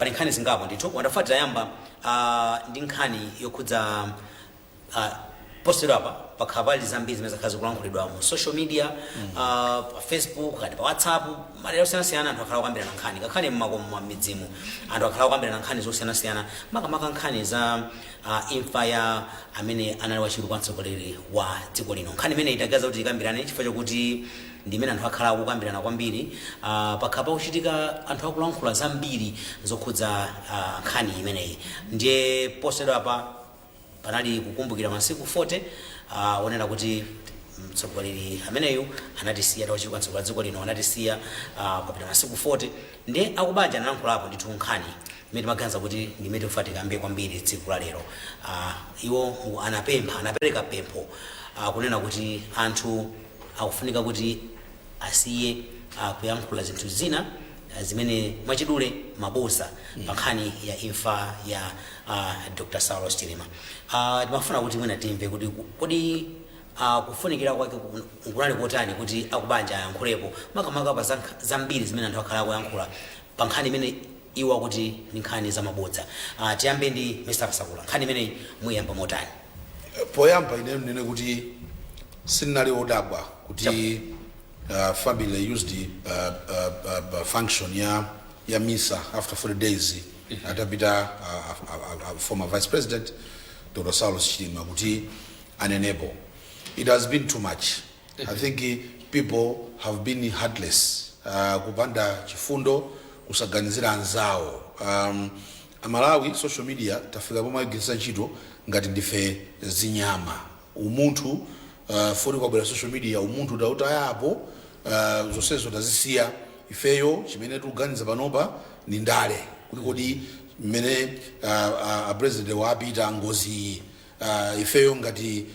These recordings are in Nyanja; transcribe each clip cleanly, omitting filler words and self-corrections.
Pali nkhani zingapo ndithu. Wandafa tayamba ndi nkhani yokhudza posachedwapa pakhala pali zambiri zimene zakhala zikulankhulidwa mu social media, pa Facebook kati pa WhatsApp, madera osiyanasiyana. Anthu akhala akukambirana nkhani, ngakhale mmakomo, m'midzimu, anthu akhala akukambirana nkhani zosiyanasiyana, makamaka nkhani za imfa ya amene anali wachiwiri kwa mtsogoleri wa dziko lino. Nkhani imene itaganiza kuti tikambirane chifukwa chokuti ndi imene anthu akhala akukambirana kwambiri. Pakhala pakuchitika, anthu akulankhula zambiri zokhudza nkhani imeneyi. Ndiye posachedwapa panali kukumbukira masiku 40 onena kuti mtsogoleri ameneyu anatisiya, wachiwiri kwa mtsogoleri wa dziko lino anatisiya papita masiku 40. Ndiye akubanja analankhulapo ndithu nkhani imene timaganiza kuti ndimene tikufuna tikambe kwambiri tsiku la lero. Iwo anapempha, anapereka pempho kunena kuti anthu akufunika kuti asiye kuyankhula zinthu zina zimene mwachidule maboza pa nkhani ya imfa ya Dr Saulos Chilima. Timafuna kuti mwina timve kuti kodi kufunikira kwake kunali kotani kuti akubanja ayankhulepo, makamaka pa zambiri zimene anthu akhala akuyankhula pa nkhani imene iwo akuti ndi nkhani zamabodza. Tiyambe ndi Mr Kasakula. Nkhani imeneyi muyamba motani? Poyamba ine ndinene kuti sindinali odabwa kuti family used function ya misa after 40 days atapita former Vice President Dr Saulos Chilima kuti anenepo. It has been too much. I think people have been heartless, kupanda chifundo, kusaganizira anzawo. Amalawi, social media tafika pomwe ayigwiritsa ntchito ngati ndife zinyama. Umunthu, foni kwabwera social media, umunthu tautayapo, zonsezo tazisiya. Ifeyo chimene tikuganiza panopa ni ndale, kuti kodi mmene a president wapita, ngozi iyi, ifeyo ngati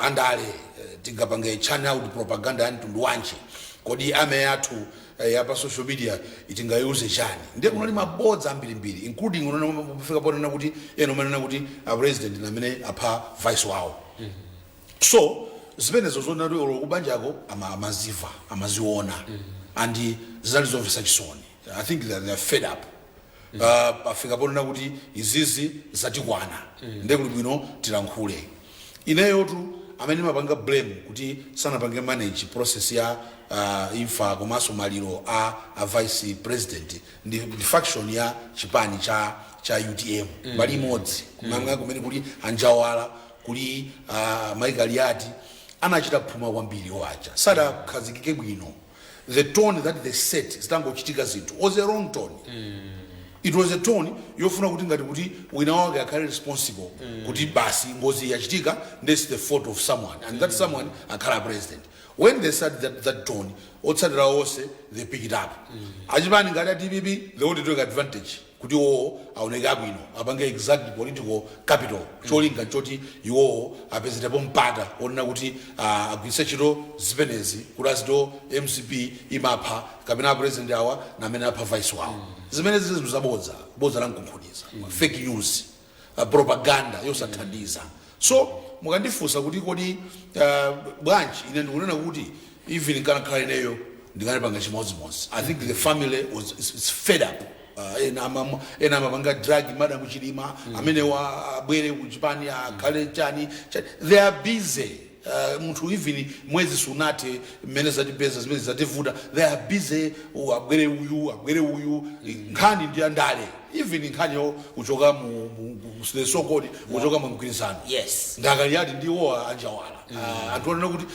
andale tingapange channel out propaganda ya mtundu wanji? Kodi ame yathu ya pa social media itingayuze chani? Ndiye kunali mabodza ambirimbiri, including unafika ponena kuti ena umanena kuti a president namene apha vice wawo. So zimenezo zonati olo kubanjako amaziva, amaziona, and zinali zomvetsa chisoni. I think that they are fed up. Afika ponena kuti izizi zatikwana, ndiye kuli bwino tilankhule. Ineyotu amene mapanga blame kuti sanapange manage process ya imfa komanso maliro a vice president ndi faction ya chipani cha UTM, mbali imodzi kumanga kumene kuli Anjawala, kuli Mike Aliati. Anachita phuma kwambiri owaja, sadakhazikike bwino. The tone that they set zitangochitika zinthu was a wrong tone. It was a tone yofuna kuti ngati kuti wina wake akhale responsible, kuti basi ngozi yachitika, this the fault of someone, and that someone akhala president. When they start that tone, otsatira onse they pick it up. Achipani ngati a DPP, they want to take advantage kuti iwowo aoneke abwino, apange exact political capital. Cholinga choti iwowo apezerepo mpata onena kuti agwiritse ntchito zimenezi kuti azito MCP imapha, kapena president awa namene apha vice wawo. Zimenezi zinthu zabodza, bodza la mkunkhuniza, fake news, propaganda yosathandiza. So mukandifunsa kuti kodi bwanji, ine ndikunena kuti even nkanakhala ineyo ndikanapanga chimodzimodzi. I think the family is fed up. Ena amapanga drag Madam Chilima amene wa abwere kuchipani akhale chani chani. They are busy. Munthu even mwezi sunathe mmene zatipeza zimene zativuta, they are busy, abwere uyu, abwere uyu. Nkhani ndi andale, even nkhani yo kuchoka mu the so called kuchoka mu mgwirizano. Ndakaliati ndiwo Anjawala. Anthu onena kuti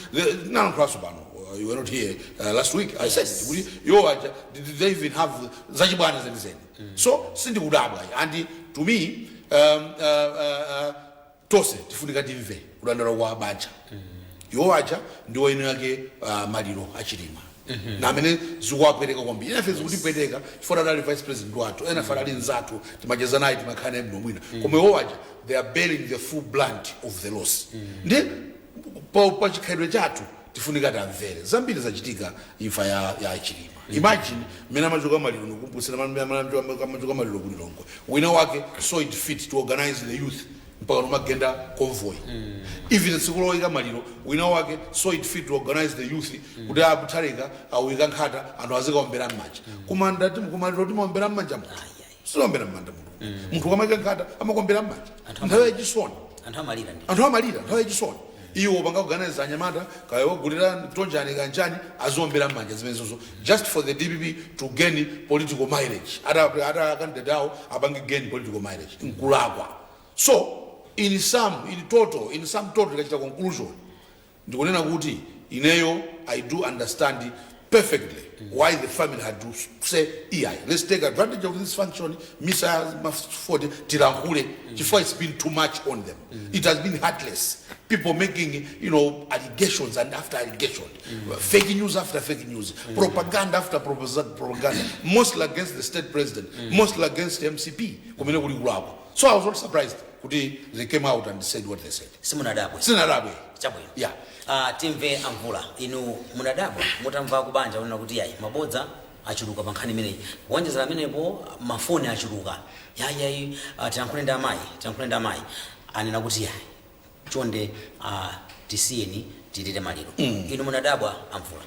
nalankhulaso pano, you were not here last week, I said kuti iwo aja, did they even have zachibwana zenizeni? So sindikudabwa, and to me tonse tifunika timve kudandaula kwa banja. Iwo aja ndiwo eni ake maliro achilima na amene zikuwapweteka kwambiri. Ena ife zikutipweteka chifukwa adali vice president wathu, ena ife adali nzathu, timacheza naye, timakhala naye bwino bwino, koma iwo aja they are bearing the full brunt of the loss. Ndi pa chikhalidwe chathu tifunika tamvere. Zambiri zachitika imfa ya Chilima. Imagine mmene amachoka maliro, nikumbusira amachoka maliro ku Lilongwe, wina wake saw it fit to organize the youth mpaka nomagenda convoy. Even tsiku loyika maliro, wina wake saw it fit to organize the youth kuti akuthalika awika nkhata, anthu azikaombera m'manja. Koma ndati kumaliro timaombera m'manja munthu? Silombera m'manja munthu. Munthu ukamayika nkhata amakombera m'manja. Anthu Nthawi yachisoni. Anthu amalira ndi Anthu amalira nthawi yachisoni. Iwo pangakuganiza anyamata kaya wagulira tonjani kanjani, aziombera m'manja zimenezozo just for the DPP to gain political mileage. Ata candidate awo apange gain political mileage, nkulakwa. So in sum, in total, in sum total, tikachita conclusion, ndikunena kuti ineyo I do understand perfectly why the family had to say, "Ei, let's take advantage of this function, misa 40, tilankhule," chifukwa it's been too much on them. It has been heartless, people making allegations and after allegation, fake news after fake news, propaganda after propaganda, mostly against the state president, mostly against MCP, kumene kuli kulakwa. So I was not surprised kuti they came out and said what they said. Simunadabwe? Sinadabwe. Chabwino. Yeah. Timve amvula, inu munadabwa mutamva kubanja kunena kuti yayi, mabodza achuluka pa nkhani imeneyi, kuonjezera amenepo mafoni achuluka, yayi, tiyankhule ndi amayi, tiyankhule ndi amayi, anena kuti yayi, chonde, tisiyeni tilire maliro. Inu munadabwa, amvula?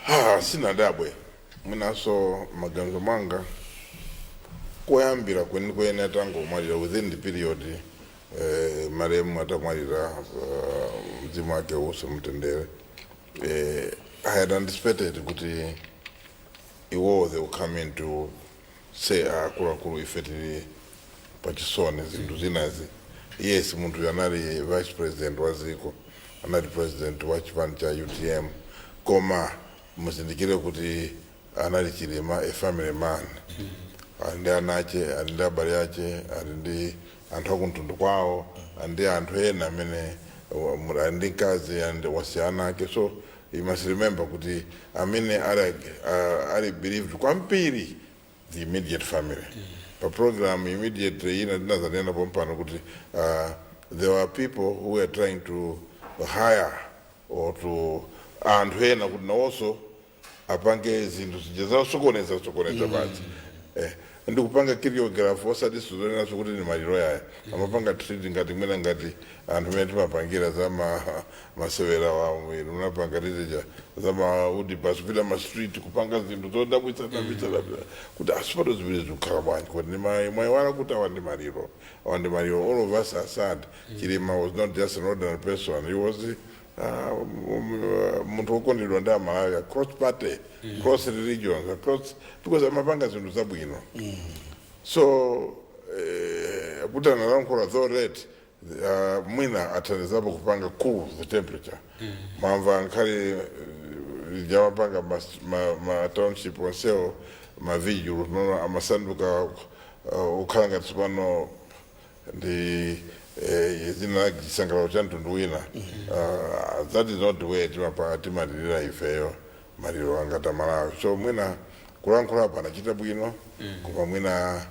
Ha, sinadabwe. Mwinaso maganizo mwanga koyambira kwenikweni atangomwalira, within the period maremu atamwalira, mzimu wake uuse mtendere, I had anticipated kuti iwo they will come in to say, "Akuluakulu, ife tili pachisoni, zinthu zinazi." Yes, munthu anali vice president wa ziko, anali president wa chipani cha UTM, koma muzindikire kuti anali Chilima, a family man, ali ndi ana ache, ali ndi abale ache, ali ndi anthu akumtundu kwawo, ali ndi anthu ena amene ali ndi mkazi and wasiyana ake. So you must remember kuti amene ali bereaved kwambiri, the immediate family. Pa program immediately ina tinazanena pompano kuti there were people who were trying to hire or to anthu ena kuti nawonso apange zinthu zija zasokoneza sokoneza basi, ndikupanga choreograph, osati sizonenaso kuti ni maliro yaya. Amapanga treat ngati mwina ngati anthu mene timapangira za masewera wa munapanga tizija za maudi basi, kupita ma street kupanga zinthu zodabwitsa dabwitsa dabwitsa, kuti asipato zimene zikukhala bwanji, kuti mwayiwala kuti awa ndi maliro, awa ndi maliro. All of us are sad. Chilima was not just an ordinary person, he was munthu wokondedwa ndi Amalawi across party, across religions, across, because amapanga zinthu zabwino. So kuti analankhula though late, mwina athandizapo kupanga cool the temperature. Mwamva nkhale jamapanga ma township onsewo, ma vigil nono amasanduka ukhala ngati tsopano ndi zina chisangalalo cha mtundu wina. That is not the way timalirira ifeyo maliro angati Amalawi. So mwina kulankhulapo anachita bwino, koma mwina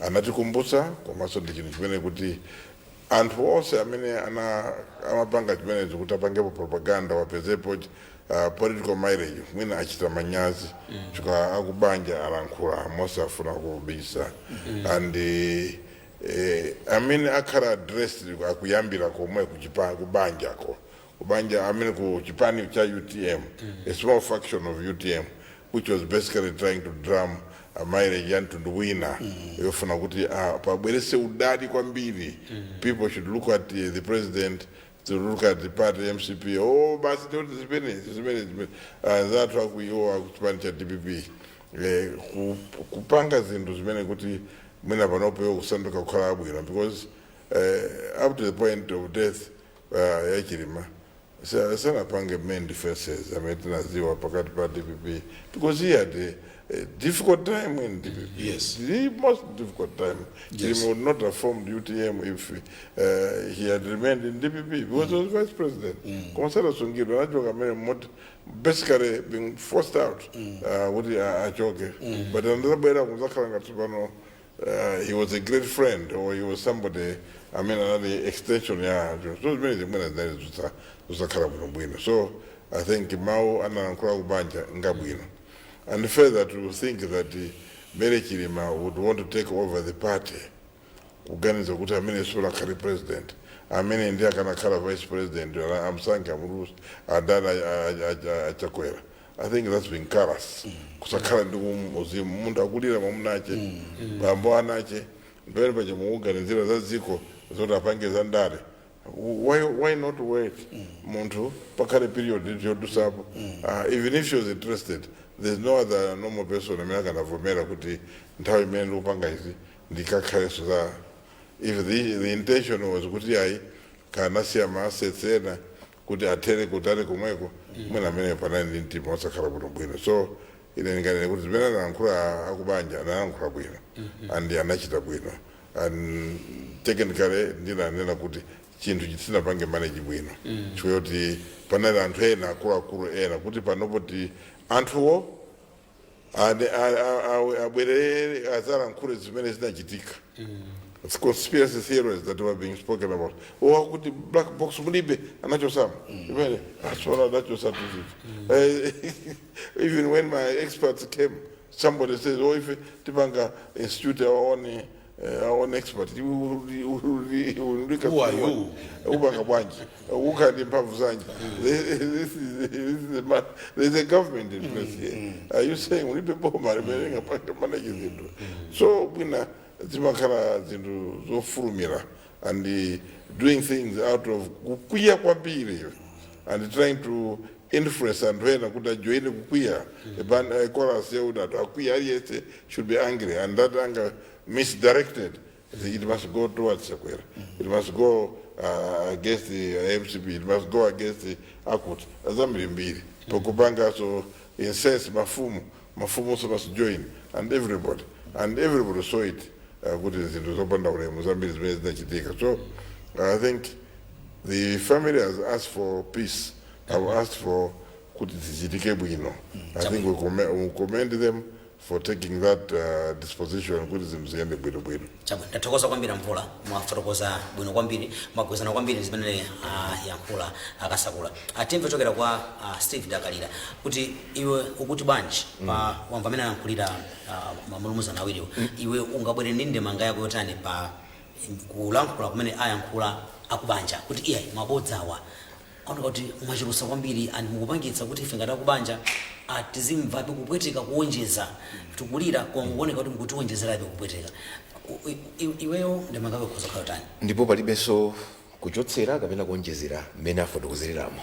anatikumbutsa, komanso ndi chinthu chimene kuti anthu onse amene amapanga chimenezo kuti apangepo propaganda, wapezepo political mileage, mwina achita manyazi chifukwa akubanja alankhula mosafuna kubisa. And amene akhala addressed akuyambira komwe kubanjako, kubanja amene ku chipani cha UTM, a small faction of UTM which was basically trying to drum a mileage ya mtundu wina yofuna kuti pabwerese udadi kwambiri. People should look at the president, to look at the party MCP. Oh, basi, ndikuti zimenezi zimene zimene anzathu akuiwo akuchipani cha DPP kupanga zinthu zimene kuti mwina panopo iwo kusanduka kukhala abwino, because up to the point of death ya Chilima sanapange main differences amene tinaziwa pakati pa DPP, because he had a difficult time in DPP. The most difficult time. Chilima would not have formed UTM if he had remained in DPP, because he was vice president. Koma sanasungidwa, anachoka amene moti basically being forced out kuti achoke, but anazabwera kuzakhala ngati pano he was a great friend or he was somebody, I mean, another extension ya anthu. So zimene zimene zinali zosakhala bwinobwino. So I think mawu analankhula kubanja ngabwino. And further, to think that Mary Chilima would want to take over the party, kuganiza kuti amene sulakhale president, amene ndi akanakhala vice president, amsankha Muluzi, adani achakwera. I think that's been callous, kusakhala ndi uzimu. Munthu akulira mwamunache, bambo anache, pamene paja mukuganizira za dziko zoti apange za ndale. Why not wait munthu pakhale period yodusapo? Even if she was interested, there's no other normal person amene akanavomera kuti nthawi imene ndikupanga izi ndikakhalenso za. If the intention was kuti ayi, kanasiya ma assets ena kuti athere kutali komweko, mwina amene panali ndi mtima osakhala bwino bwino. So ine ndinganene kuti zimene analankhula akubanja, analankhula bwino and anachita bwino. And technically ndinanena kuti chinthu chisinapange manage bwino, chifukwa kuti panali anthu ena akuluakulu ena kuti panopo ti anthuwo abwerere azalankhule zimene zinachitika. It's conspiracy theories that were being spoken about. Oh, kuti black box mulibe, anachosama. Imene asona anachosa tuzitu. Even when my experts came, somebody says, "Oh, if tipanga institute our own expert, Who are you? Upanga bwanji? Ukandi mphamvu zanji? This is a man, there's a government in place here. Are you saying ulibe boma limene lingapanga manage zinthu?" So bwina zimakhala zinthu zofulumira and doing things out of kukwiya kwambiri and trying to influence anthu ena kuti ajoine kukwiya, a chorus yakuti anthu akwiya, aliyense should be angry, and that anger misdirected, it must go towards Chakwera, it must go against the MCP, it must go against the akut azambirimbiri pokupanga. So incense mafumu, mafumu also must join, and everybody, and everybody saw it, kuti zinthu zopanda ulemu zambiri zimene zinachitika. So I think the family has asked for peace, have asked for kuti zichitike bwino. I think we commend them for taking that disposition kuti zinthu ziyende bwino bwino. Chabwino, ndathokoza kwambiri Mvula, mwafotokoza bwino kwambiri, mwagwizana kwambiri zimene yankhula akasakula. Timve chokera kwa Steve Dakalira kuti iwe ukuti bwanji pa wamva amene ayankhulira malumuzana awiriwo. Iwe ungabwere ndi ndemanga yako yotani pa kulankhula kumene ayankhula akubanja kuti iyayi, mabodzawa aoneka kuti mwachulusa kwambiri and mukupangitsa kuti ife ngati akubanja tizimvabe kupweteka kuwonjeza tikulira, koma mukuoneka kuti mukutiwonjezerabe kupweteka? Iweyo ndemanga yako ikhoza kukhala yotani? Ndipo palibenso kuchotsera kapena kuonjezera mmene afotokozereramo.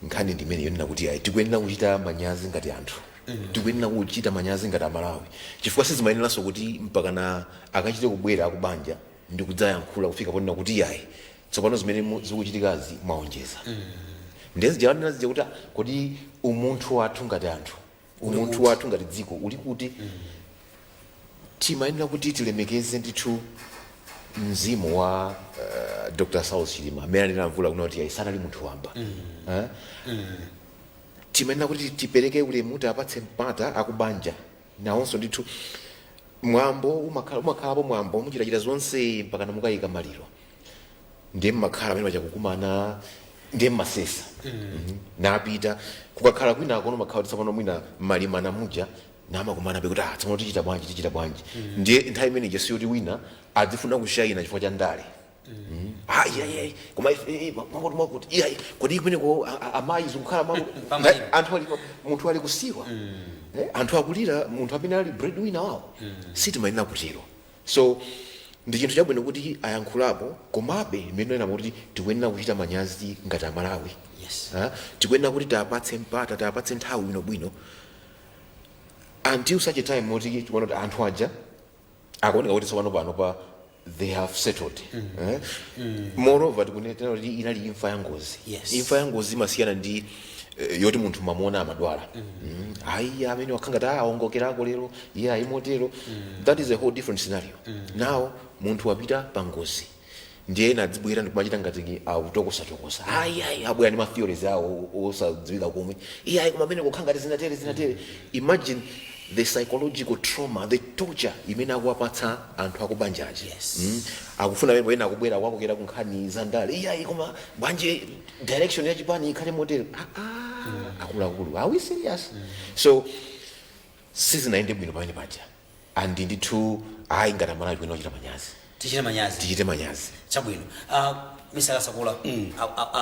Nkhani ndi imene yonena kuti ayi, tikuyenera kuchita manyazi ngati anthu, tikuyenera kuchita manyazi ngati Amalawi, chifukwa sizimayeneranso kuti mpakana akachite kubwera akubanja ndi kudzayankhula kufika ponena kuti ayi, tsopano zimene zikuchitikazi mwaonjeza. Ndiye zija zija kuti kodi umunthu wathu ngati anthu, umunthu wathu ngati dziko uli kuti? Timayenera kuti tilemekeze ndithu mzimu wa Dr Saulos Chilima amene anena Mvula kuna kuti ayi, sanali munthu wamba. Eh? Timayenera kuti tipereke ulemu, tiapatse mpata akubanja nawonso ndithu. Mwambo umakhalapo, mwambo muchitachita zonse mpaka mukayika maliro, ndiye mmakhala amene pachakukumana, ndiye mmasesa. Napita kukakhala kwina akono makhala kuti tsopano mwina malimana muja namakumana be kuti ah, tsopano tichita bwanji, tichita bwanji. Ndiye nthawi imene ija siyoti wina adzifuna kushayina chifukwa cha ndale. Ah, iya iya, koma ife mwakuti mwakuti, iya iya, kodi kumeneko amayi zikukhala mwakuti? Pamaliro. Anthu ali, munthu ali kusiwa. Anthu akulira munthu amene ali breadwinner wawo. Sitimayenera kutero. So ndi chinthu chabwino kuti ayankhulapo, komabe imene ena kuti tikuyenera kuchita manyazi ngati Amalawi. Ah, tikuyenera kuti tiapatse mpata, tiapatse nthawi bwinobwino until such a time moti tikuona kuti anthu aja akuoneka kuti tsopano pano pa they have settled. Eh? Moreover, tikunena kuti inali imfa ya ngozi. Imfa ya ngozi imasiyana ndi yoti munthu mamuona amadwala. Ayi, amene wakhanga ta aongokerako lero, iye ayi motero. That is a whole different scenario. Now munthu wapita pa ngozi, ndiye ena adzibwera ndikumachita ngati akutokosatokosa. Ayi ayi, abwera ndi ma theories awo osadziwika komwe. Iye ayi, koma amene kukhala ngati zinatere zinatere. Imagine the psychological trauma, the torture imene akuwapatsa anthu akubanjaji. Akufuna pamene ena akubwera akuwakokera ku nkhani za ndale. Iye ayi, koma bwanji direction ya chipani ikhale motere? Ah, ah, akuluakulu, are we serious? So sizinayende bwino pamene paja, and ndithu ayi, ngati Amalawi tikuyenera kuchita manyazi. Tichite manyazi. Tichite manyazi. Chabwino. Misakasakula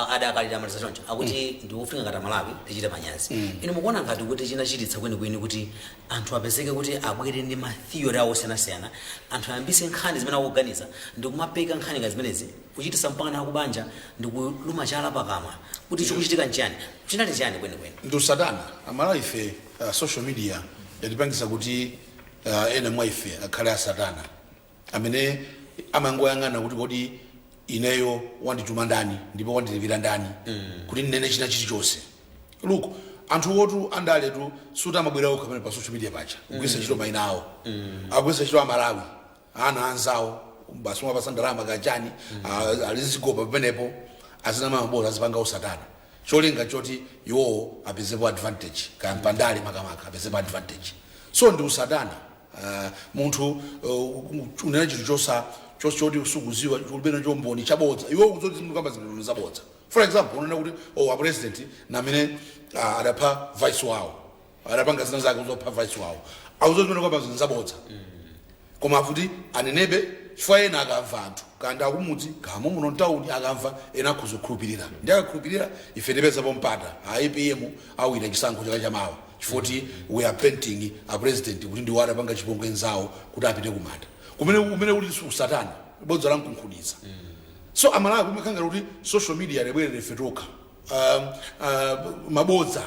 adakalira amaliza choncho akuti ndikufika ngati Amalawi tichite manyazi. Inu mukuona ngati kuti chinachititsa kwenikweni kuti anthu apezeke kuti abwere ndi ma theory awo osiyanasiyana, anthu ayambise nkhani zimene akuganiza ndikumapeka nkhani nga zimenezi, kuchitisa mpaka nakubanja ndikuluma chala pakamwa kuti chikuchitika nchiyani, chinali chiyani kwenikweni? Ndi usatana. Amalawi ife, social media yatipangisa kuti ena mwa ife akhale asatana amene amangoyang'ana kuti kodi ineyo wandituma ndani ndipo wandilipira ndani kuti ndinene china chilichonse. Look, anthu otu andaletu suti amabwera okha pamene pa social media pacha kugwiritsa ntchito mayina awo, akugwiritsa ntchito Amalawi ana anzawo basi, umapasa ndalama kachani, alizigopa pamenepo, azinama mabodza, azipanga usatana, cholinga choti iwowo apezepo advantage, kaya mpandale makamaka apezepo advantage. So ndi usatana. Munthu unena chinthu chosa choti sukuziwa, ulibe nacho mboni, chabodza, iwo kuzoti zinthu kamba zinthu zabodza. For example, unena kuti, oh, a president namene adapha vice wawo, adapanga zina zake zopha vice wawo, awuzo zimene kwamba zinthu zabodza, koma akuti anenebe chifukwa ena akamva, anthu kanda akumudzi kamo muno mtawuni akamva, ena akhoza kukhulupirira, ndi akakhulupirira ife tipezapo mpata, a APM awina chisankho chaka chamawa, chifukwa we are painting a president kuti ndiwo adapanga chipongwe nzawo kuti apite kumanda, kumene kuti usatana, bodza lamkunkhuniza. So Amalawi kumakhanga kuti social media libwerere ife tokha, mabodza,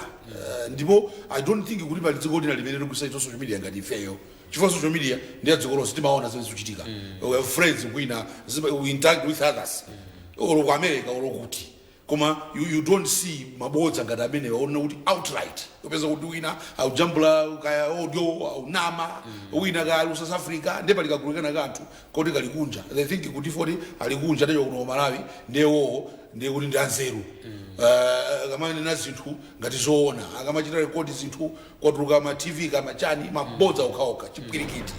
ndipo I don't think kuti pali dziko lina limene likugwiritsa ntchito social media ngati ifeyo, chifukwa social media ndiye dziko lonse timaona zimene zikuchitika. We have friends kwina, we interact with others, olo ku America olo kuti, koma you don't see mabodza ngati amenewa onena kuti outright upeza kuti wina aujambula kaya audio aunama, wina kaya ali South Africa, ndiye pali kagulu kena kanthu koti kali kunja. They think kuti foti ali kunja ndiyo kuno Malawi, ndiyewowo ndiye kuti ndi anzeru. Akamanena zinthu ngati zoona, akamachita record zinthu kwatuluka ma TV kama chani, mabodza okhaokha, chipwirikiti.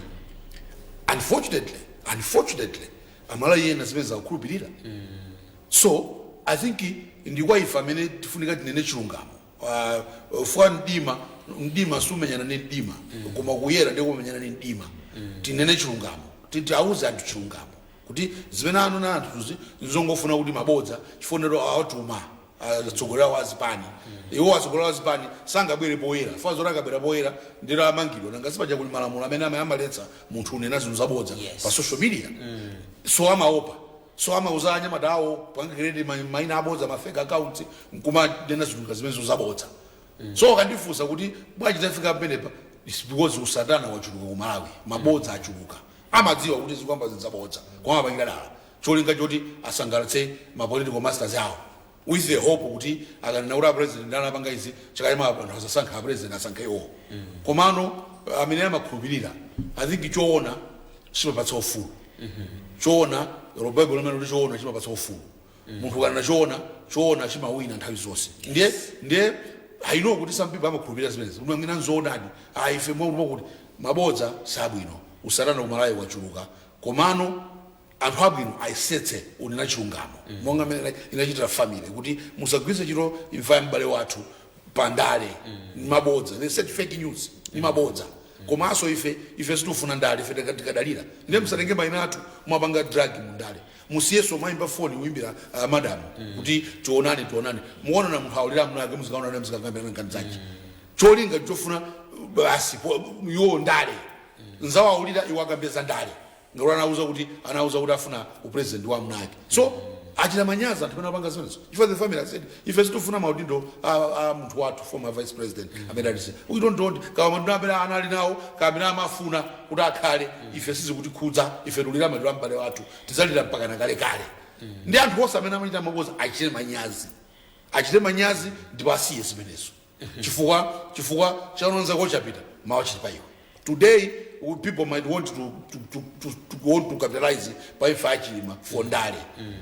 Unfortunately, Amalawi ena zimene zakukhulupirira. So I think ndi kwa ife amene tifunika tinene chilungamo. Fwa mdima sumenyana ndi mdima, koma kuyera ndiye kumenyana ndi mdima. Tinene chilungamo, tiauze anthu chilungamo kuti zimene anena anthu tuzi zongofuna kuti mabodza, chifonero awatuma atsogoleri awo azipani. Iwo atsogoleri awo azipani sangabwere poyera, fa zoti akabwera poyera ndiro amangidwa. Nanga sipaja kuli malamulo amene amaletsa munthu unena zinthu zabodza pa social media? So amaopa, so amauza anyamata awo panga create maina abodza, ma fake accounts, nkumanena zinthu zimene zabodza. So akandifunsa kuti bwanji tafika pamenepa, it's because usatana wachuluka ku Malawi, mabodza achuluka. Amadziwa kuti zikuyamba zinthu zabodza, koma amapangira dala cholinga choti asangalatse ma political masters awo, with the hope kuti akanena kuti a president anapanga izi, chakayima anthu asasankha a president, asankhe iwowo. Komano amene amakhulupirira, I think choona chimapatsa ufulu. Choona, Bible limene kuti choona chimapatsa ufulu. Munthu ukanena choona, choona chimawina nthawi zonse. Ndiye I know kuti some people amakhulupirira zimenezi, kuti mwina nzoonadi. Ah, ife mwakuti kuti mabodza sabwino, usatana kumalawi wachuluka, komano anthu abwino ayesetse unena chilungamo, monga mmene inachitira family kuti musagwiritse ntchito imfa ya m'bale wathu pandale, mabodza. They said fake news ni mabodza. Komanso ife sitifuna ndale, ife tikadalira. Ndiye musatenge mayina athu mwapanga drug mu ndale. Musiyeso mayimba foni kuimbira madam kuti tionane, tionane. Muonana munthu aulira mnake, muzikaonana, muzikakambirana nkhani zake, cholinga chofuna basi iwo ndale nzawo aulira, iwo akambeza ndale, ngati anauza kuti afuna upresident wa mnake. So achita manyazi anthu amene apanga zimenezo, chifukwa the family has said ife sitifuna maudindo a munthu wathu, former vice president amene alise. We don't want kama maudindo amene anali nawo, kamene amafuna kuti akhale. Ife sizikutikhudza, ife tulira maliro a m'bale wathu, tidzalira mpaka na kalekale. Ndi anthu onse amene amachita mabodza achite manyazi, achite manyazi ndipo asiye zimenezo, chifukwa chanonzako chapita mawa chili pa iwe. Today people might want to want to capitalize pa imfa yachilima for ndale,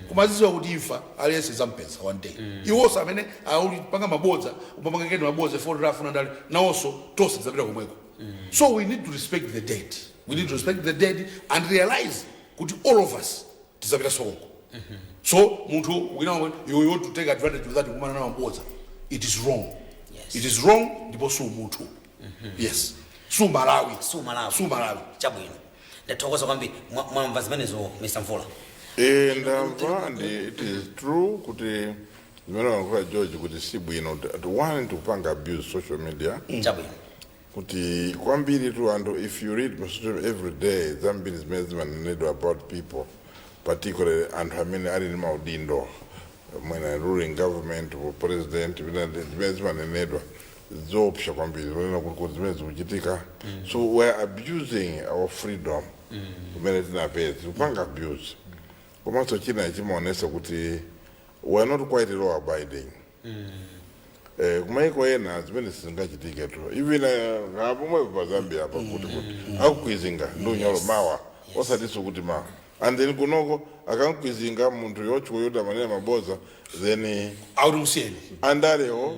koma azidziwa kuti imfa aliyense zampeza one day. Iwonso amene auli panga mabodza, umapanga keni mabodza for afuna ndale, nawonso tonse tidzapita komweko. So we need to respect the dead, we need to respect the dead and realize kuti all of us tidzapita sokoko. So munthu wina you want to take advantage of that kumana na mabodza, it is wrong. It is wrong, ndipo su munthu, yes, su Malawi. Su Malawi. Su Malawi. Chabwino. Ndathokoza kwambiri. Mwamva zimenezo, Mr Mvula? Eh, ndamva, and it is true kuti zimene wankhula George kuti si bwino one tikupanga abuse social media. Kuti kwambiri tu anthu, if you read social media every day, zambiri zimene zimanenedwa about people, particularly anthu amene ali ndi maudindo, mwina ruling government or president, zimene zimanenedwa zoopsa kwambiri, zonena kuti zimene zikuchitika. So we are abusing our freedom kumene tinapeza, tikupanga abuse. Komanso china chimaonesa kuti we are not quite law abiding. Kumaiko ena zimene sizingachitike tu, even ngapomwepo pa Zambia apa kuti akukwizinga ndi unyolo mawa, osatiso kuti mawa. And then kunoko akamkwizinga munthu yochiko yoti amanena maboza, then Auti musiyeni. Andalewo,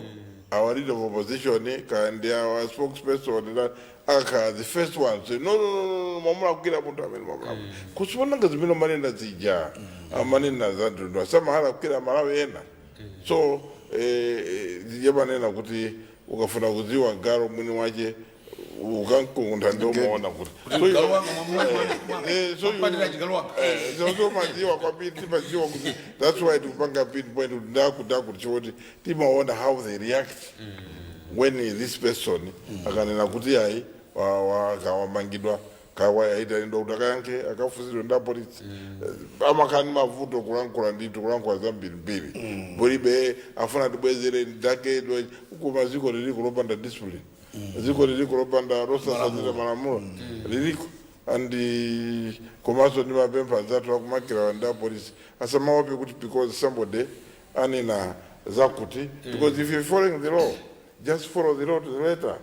our leader of opposition kandi our spokesperson, that akakhala the first one say, "No, no, no, no, no, mwamulakwira munthu amene mwamulakwira." Kusiponanga zimene manena zija, amanena zanthu asamahala kukwira Malawi ena. So zija manena kuti ukafuna kudziwa galu mwini wache ukankuntha, ndio umaona kuti Kuti galu wanga So mwamupatira chigalu wanga. So madziwa kwambiri, timadziwa kuti that's why tikupanga pinpoint kuti ndakuti choti timaona how they react when this person akanena kuti ayi, wamangidwa, kawayaita ndo kuti akayankhe, akafusidwe nda polisi, amakhala ndi mavuto kulankhula ndithu, kulankhula zambirimbiri. Bulibe afuna tibwezere ndakedwe koma ziko liliko lopanda discipline, ziko liliko lopanda losasazira malamulo liliko. And komanso ndi mapempha anzathu akumakira ndi apolisi asamaope kuti because somebody anena zakuti, because if you're following the law, just follow the law to the letter.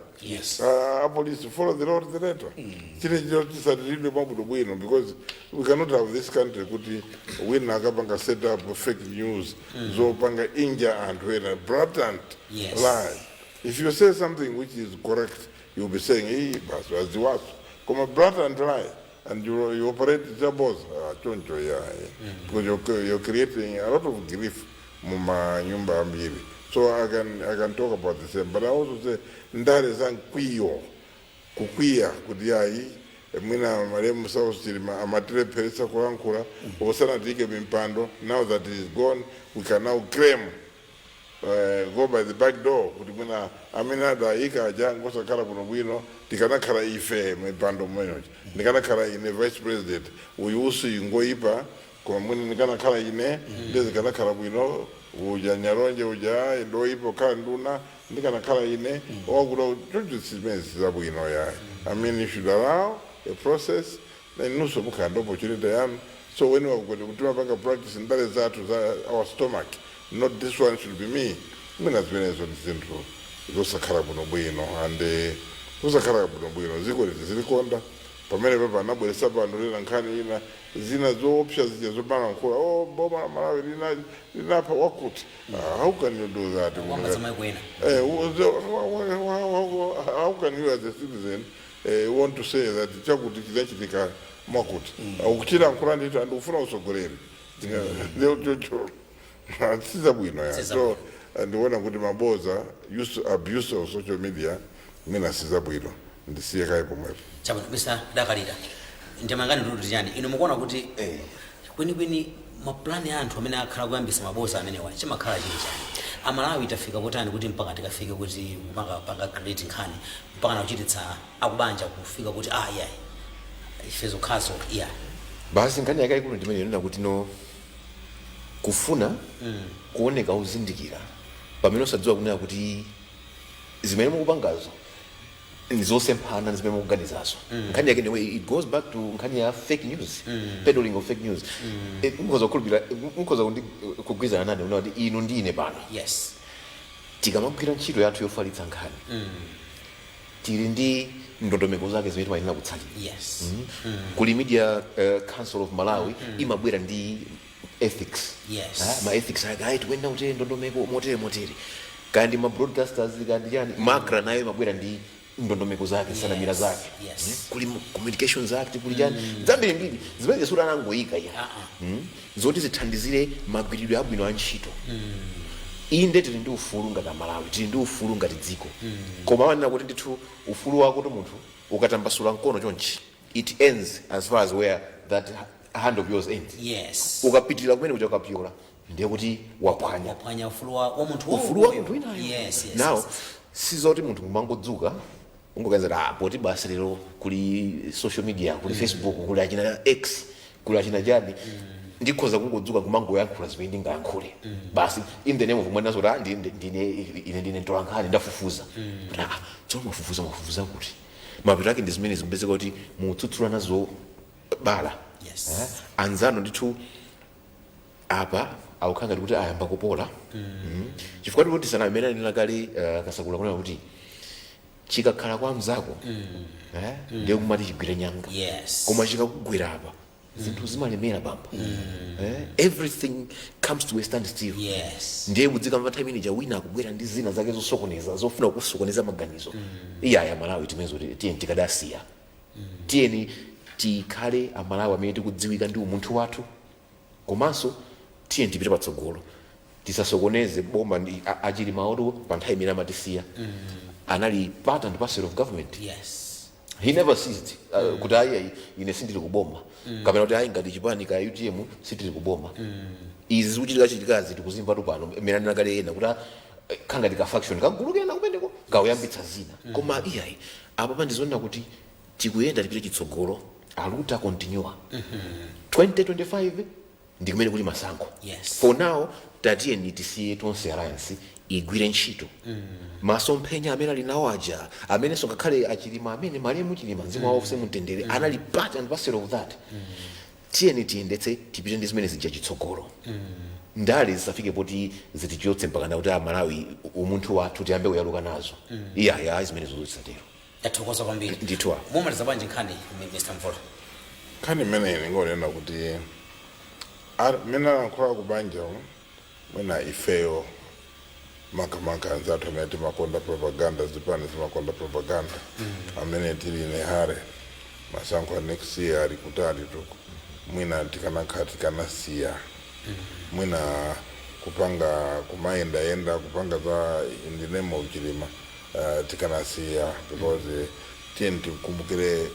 Apolisi, follow the law to the letter. Chine chino chisatiridwe mwabwino bwino, because we cannot have this country kuti wina akapanga set up fake news zopanga injure anthu ena, blatant lie. If you say something which is correct, you'll be saying, "Hey, basi aziwaso." Koma blatant lie and you operate zaboza, choncho, yeah. Because you're creating a lot of grief mumanyumba ambiri. So I can talk about the same, but I also say ndale za mkwiyo, kukwiya kuti ayi, mwina malemu Saulos Chilima amatilepheresa kulankhula osanatike mimpando. Now that he is gone, we can now claim, go by the back door kuti mwina amene adayika aja ngosakhala kuno bwino, tikanakhala ife mipando mwenechi, ndikanakhala ine vice president, uyu usi ngoyipa, koma mwina ndikanakhala ine ndizikanakhala bwino, uja Nyalonje uja ndoyipa ukhala nduna, ndikanakhala ine wakuti choncho zimene sizabwino yayi. I mean, you should allow a process, then nunso mukhala ndi opportunity yanu. So when we kuti timapanga practice ndale zathu za our stomach, not this one should be me, mwina zimenezo ndi zinthu zosakhala bwino bwino and zosakhala bwino bwino. Ziko liti zilikonda pamene papa anabweresa pano lina nkhani ina zina zoopsa zija zomalankhula, "Oh, boma la Malawi linapha wakuti." Ah, how can you do that? Kwamba zamaiko ena. How can you as a citizen want to say that chakuti chizachitika mwakuti ukuchilankhula ndithu and ufuna usogoleri? Chocho sizabwino ya. Sizabwino. So ndiona kuti maboza, use, abuse of social media, mina sizabwino, ndisiye kaye pomwepo. Chabwino, Mr Dakalira, ndimangani ndikuti chani, inu mukuona kuti kwenikweni mapulani a anthu amene akhala kuyambisa maboza amenewa chimakhala chili chani? Amalawi tafika potani kuti mpaka tikafike kuti kupanga panga create nkhani mpaka nakuchititsa akubanja kufika kuti, ah, iyayi, ife zokhazo iya? Basi, nkhani yake ikulu ndimene inena kuti no, kufuna kuoneka uzindikira pamene usadziwa kunena kuti zimene mukupangazo ndizosemphana ndi zimene mukuganizazo. Nkhani yake ndiwe it goes back to nkhani ya fake news, peddling of fake news. Mukhoza kukhulupirira, mukhoza kugwirizana nane kunena kuti inu ndine pano tikamagwira ntchito yathu yofalitsa nkhani, tili ndi ndondomeko zake zimene timayenera kutsatira. Kuli Media Council of Malawi, imabwera ndi ethics. Ah, ma ethics ake ayi, tikuyenera kutere ndondomeko motere motere, kaya ndi ma broadcasters, kaya ndi chani. MACRA nayo imabwera ndi ndondomeko zake, nsanamira zake. Kuli Communications Act, kuli chani, zambirimbiri zimene zisuti anangoyika iya. Zoti zithandizire magwiridwe abwino a ntchito. Inde, tili ndi ufulu ngati Amalawi, tili ndi ufulu ngati dziko, koma amanena kuti ndithu ufulu wako kuti munthu ukatambasula mkono chonchi It ends as far as where that hand of yours ends. Ukapitirira kumene kuja, ukapyola, ndiye kuti waphwanya Waphwanya ufulu wa munthu. Ufulu wa munthu winayo. Yes. Now, sizoti munthu kumangodzuka ungoganiza, ah, poti basi lero kuli social media, kuli Facebook, kuli achina X, kuli achina chani, ndikhoza kungodzuka kumangoyankhula zimene ndingayankhule basi in the name of mwanazo kuti, ah, ndine ine ndine mtolankhani, ndafufuza. Kuti, ah, tsono mwafufuza, mwafufuza kuti mapeto ake ndi zimene zikupezeka kuti mutsutsula nazo bala. Yes. Eh, anzanu ndithu apa akukhala ngati kuti ayamba kupola. Chifukwa tikuti sana amene anena kale, Kasakula, kunena kuti chikakhala kwa mzako, eh, ndiye kumati chigwire nyanga. Koma chikakugwera apa, zinthu zimalemera bamba, eh, everything comes to a standstill. Ndiye kudzikamva nthawi imene wina akubwera ndi zina zake zosokoneza, zofuna kusokoneza maganizo. Iyaya, Malawi timezo tiyeni tikadasiya, tiyeni tikhale Amalawi amene tikudziwika ndi umunthu wathu, komanso tiyeni tipite patsogolo, tisasokoneze boma. Ndi aChilima oto pa nthawi imene amatisiya anali part and parcel of government. He never ceased kuti ayi, ayi, ine sindili kuboma, kapena kuti ayi, ngati chipani ka UTM sitili kuboma. Izi zikuchitika chitikazi tikuzimva pano mmene anena ena kuti, ah, khangati ka faction kagulu kena kumeneko kawuyambitsa zina. Koma iyayi, apa pandizonena kuti tikuyenda tipite chitsogolo, a luta continua. 2025 ndi kumene kuli masankho. For now, tatiyeni tisiye Tonse Alliance igwire ntchito. Masomphenya amene ali nawo aja, amenenso ngakhale aChilima, amene malemu Chilima, mzimu wawo uuse mumtendere, anali part and parcel of that, tiyeni tiyendetse, tipite ndi zimene zija chitsogolo. Ndale zisafike poti zitichotse mpakana kuti Amalawi umunthu wathu tiyambe kuyaluka nazo. Iyaya, zimenezo zisatero. Tathokoza kwambiri. Ndithu. Mumaliza bwanji nkhani, Mr Mvula? Nkhani imeneyi ndingonena kuti mmene alankhula kubanja, mwina ifeyo makamaka anzathu amene timakonda propaganda, zipani zimakonda propaganda, amene tili nehare, masankho a next year ali kutali tuku, mwina tikanakhala tikanasiya mwina kupanga kumayendayenda, kupanga za in the name of Chilima, tikanasiya, because tiyeni tikumbukire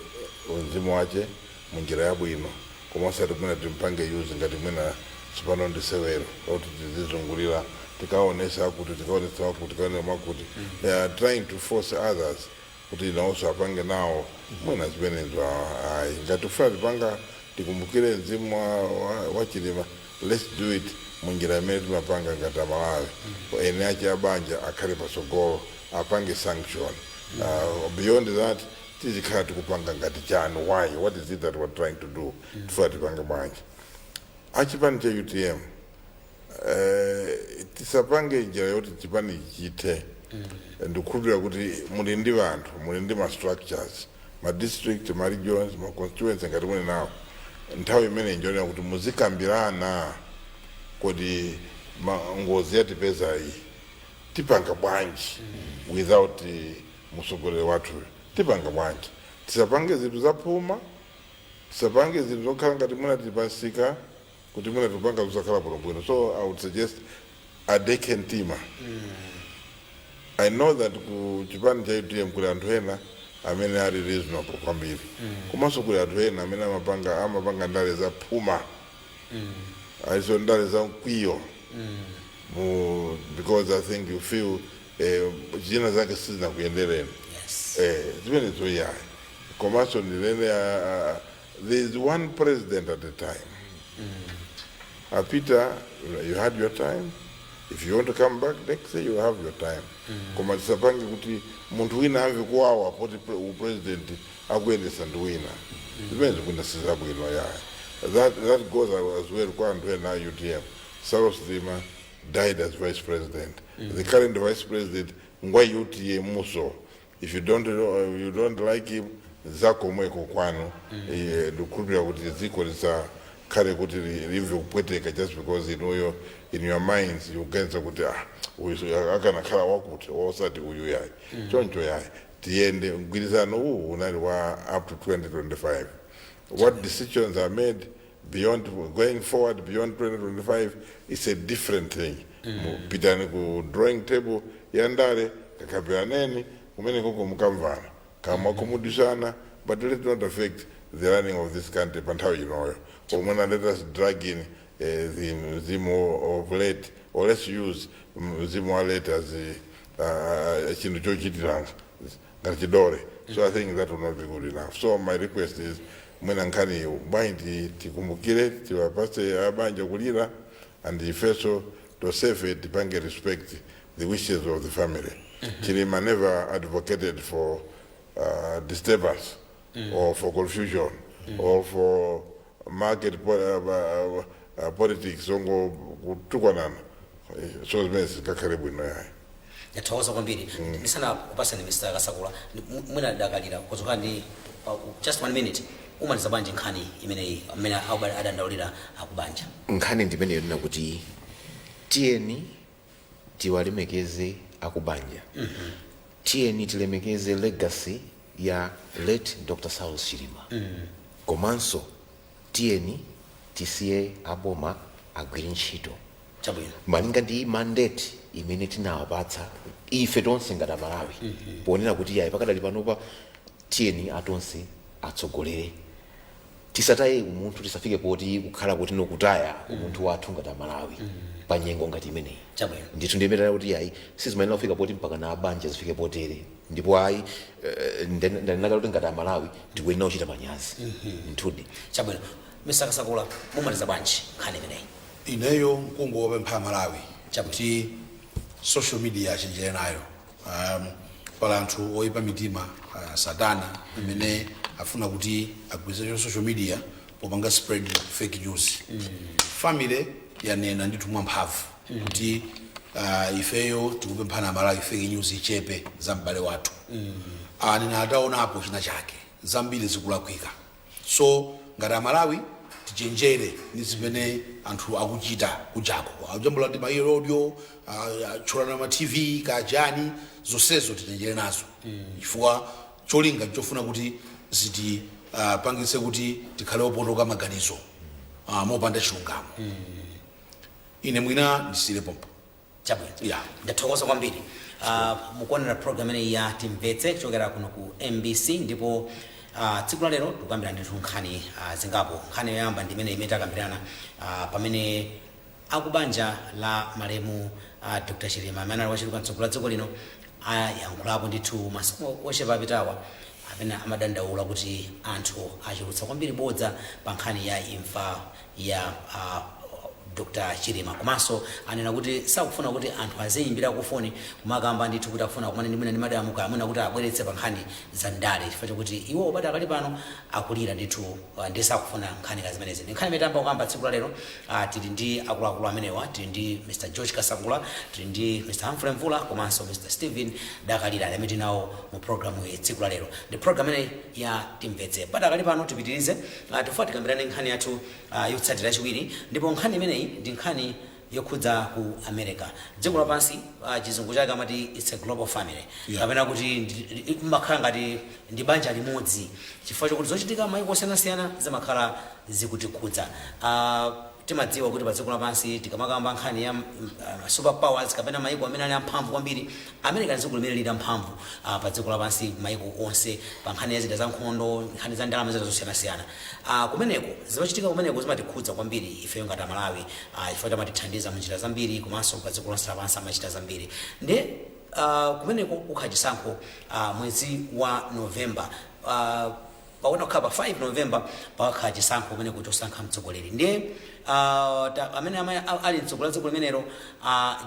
mzimu wache munjira yabwino, koma osati mwina timpange use ngati mwina tsopano ndi sewero kuti tizizungulira, tikaonesa akuti, tikaonesa akuti, tikaonesa makuti. They are trying to force others kuti nawonso apange nawo mwina zimenezo. Ayi, ngati ufuna tipanga tikumbukire mzimu wa Chilima, let's do it munjira imene timapanga ngati Amalawi. Ene ache abanja akhale patsogolo, apange sanction. Beyond that tizikhala tikupanga ngati chani? Why? What is it that we're trying to do? Tifuna tipange bwanji? Achipani cha UTM, tisapange njira yoti chipani chithe. Ndikukhulupirira kuti muli ndi vanthu, muli ndi ma structures, ma district, ma regions, ma constituency. Ngati muli nawo, nthawi imene njonera kuti muzikambirana kuti ngozi yatipeza iyi tipanga bwanji without mtsogoleri wathu, tipanga bwanji? Tisapange zinthu zaphuma, tisapange zinthu zokhala ngati mwina tili pansika kuti mwina tipanga zosakhala bwinobwino. So I would suggest adekhe mtima. I know that ku chipani cha UTM kuli anthu ena amene ali reasonable kwambiri, komanso kuli anthu ena amene amapanga ndale za phuma, aliso ndale za mkwiyo mu, because I think you feel zina zake sizinakuyendereni. Zimenezo yayi. Komanso ndinene, there is one president at a time. Peter, you had your time. If you want to come back next year, you have your time. Koma tisapange kuti munthu wina amve kuwawa poti upresident akuyendesa ndi wina. Zimene zikuina sizabwino yayi. That goes as well kwa anthu ena a UTM. Saulos Chilima died as vice president. The current vice president ngwa UTM muso. If you don't know, you don't like him, zakomweko kwanu. Ndikukhulupirira kuti dziko lisakhale kuti limve kupweteka just because inuyo in your minds you kuti, ah, uyu akanakhala wakuti osati uyu yayi. Choncho yayi, tiyende. Mgwirizano uwu unali wa up to 2025. What decisions are made beyond, going forward beyond 2025, is a different thing. Pitani ku drawing table ya ndale, kakapiraneni kumene koko, mukamvana kamwa kumudisana, but let not affect the running of this country pa nthawi inoyo. Komwena let us drag in the mzimu of late, or let's use mzimu wa late as chinthu chochitira ngati chidole. So I think that will not be good enough. So my request is, mwina nkhani bwanji tikumbukire, tiwapase abanja kulira, and ifeso tosefe tipange respect the wishes of the family. Chilima never advocated for disturbance or for confusion or for market politics ongo kutukwanana. So zimene zikakhale bwino yayi. Ndathokoza kwambiri. Ndisana kupasani Mr. Kasakula, mwina Dakalira, kuzoka ndi just one minute, umaliza bwanji nkhani imeneyi amene adandaulira akubanja? Nkhani ndimeneyo nena kuti tiyeni tiwalemekeze akubanja, tiyeni tilemekeze legacy ya late Dr. Saulos Chilima, komanso tiyeni tisiye aboma agwire ntchito malinga ndi mandate imene tinawapatsa ife tonse ngati Amalawi, ponena kuti yayi, pakadali panopa tiyeni atonse atsogolere, tisataye umunthu, tisafike poti kukhala kuti nokutaya umunthu wathu ngati Amalawi pa nyengo ngati imeneyi. Ndithu ndiyemerera kuti yayi, sizimayenera kufika poti mpaka na abanja zifike potere. Ndipo ayi, ndanenaka kuti ngati Amalawi tikuyenera kuchita manyazi ndithudi. Chabwino. Mr. Kasakula, mumaliza bwanji nkhani imeneyi? Ineyo nkungowapempha Malawi kuti social media achenjere nayo. Pala anthu oyipa mitima, satana imene afuna kuti agwiritse social media popanga spread fake news. Family yanena ndithu mwamphamvu kuti ifeyo tikupemphana Malawi, fake news ichepe za m'bale wathu. Anena ataonapo china chake, zambiri zikulakwika. So ngati Amalawi tichenjere ndi zimene anthu akuchita kujako, akujambula ndi ma audio, atchulana ma TV kachani, zonsezo tichenjere nazo, chifukwa cholinga chofuna kuti ziti pangitse kuti tikhale opotoka maganizo mopanda chilungamo. Ine mwina ndisire pompo. Chabwino. Ndathokoza kwambiri. Mukuonera program imeneyi ya Timvetse kuchokera kuno ku MBC, ndipo tsiku la lero tikukambirana ndithu nkhani zingapo. Nkhani yoyamba ndi imene imene takambirana, pamene akubanja la malemu Dr. Chilima, amene ali wachiwiri kwa mtsogoleri wa dziko lino, ayankhulapo ndithu masiku ochepa apitawa, amene amadandaula kuti anthu achulutsa kwambiri bodza pa nkhani ya imfa ya Dr. Chilima. Komanso anena kuti sakufuna kuti anthu aziyimbira kufoni kumakamba ndithu kuti akufuna kumane ndi mwina ndi madamu kamwina kuti abweretse pa nkhani za ndale, chifukwa chokuti iwo obata akali pano akulira ndithu, ndi sakufuna nkhani ka zimenezi. Ndi nkhani imene tamba kukamba tsiku la lero. Tili ndi akuluakulu amenewa: tili ndi Mr. George Kasakula, tili ndi Mr. Humphrey Mvula, komanso Mr. Stephen Dakalira, amene tili nawo mu programu iyi tsiku la lero. Ndi program imeneyi ya Timvetse. Padakali pano tipitirize, tifuna tikambirane nkhani yathu yotsatira chiwiri, ndipo nkhani imeneyi ndi nkhani yokhudza ku America. Dziko lapansi, chizungu chake amati it's a global family, kapena kuti imakhala ngati ndi banja limodzi, chifukwa chokuti zochitika maiko osiyanasiyana zimakhala zikutikhudza. Timadziwa kuti pa dziko lapansi, tikamakamba nkhani ya super powers kapena maiko amene ali amphamvu kwambiri, America ndi dziko limene lili amphamvu pa dziko lapansi maiko onse, pa nkhani ya zida za nkhondo, nkhani za ndalama, zida zosiyanasiyana. Kumeneko zimachitika, kumeneko zimatikhudza kwambiri ifeyo ngati Amalawi, chifukwa amatithandiza munjira zambiri, komanso pa dziko lonse lapansi amachita zambiri. Ndi kumeneko kukhala chisankho mwezi wa November, pakuti kukhala pa 5 November pakakhala chisankho kumeneko chosankha mtsogoleri. Ndiye amene ali mtsogoleri wa dziko limenelo,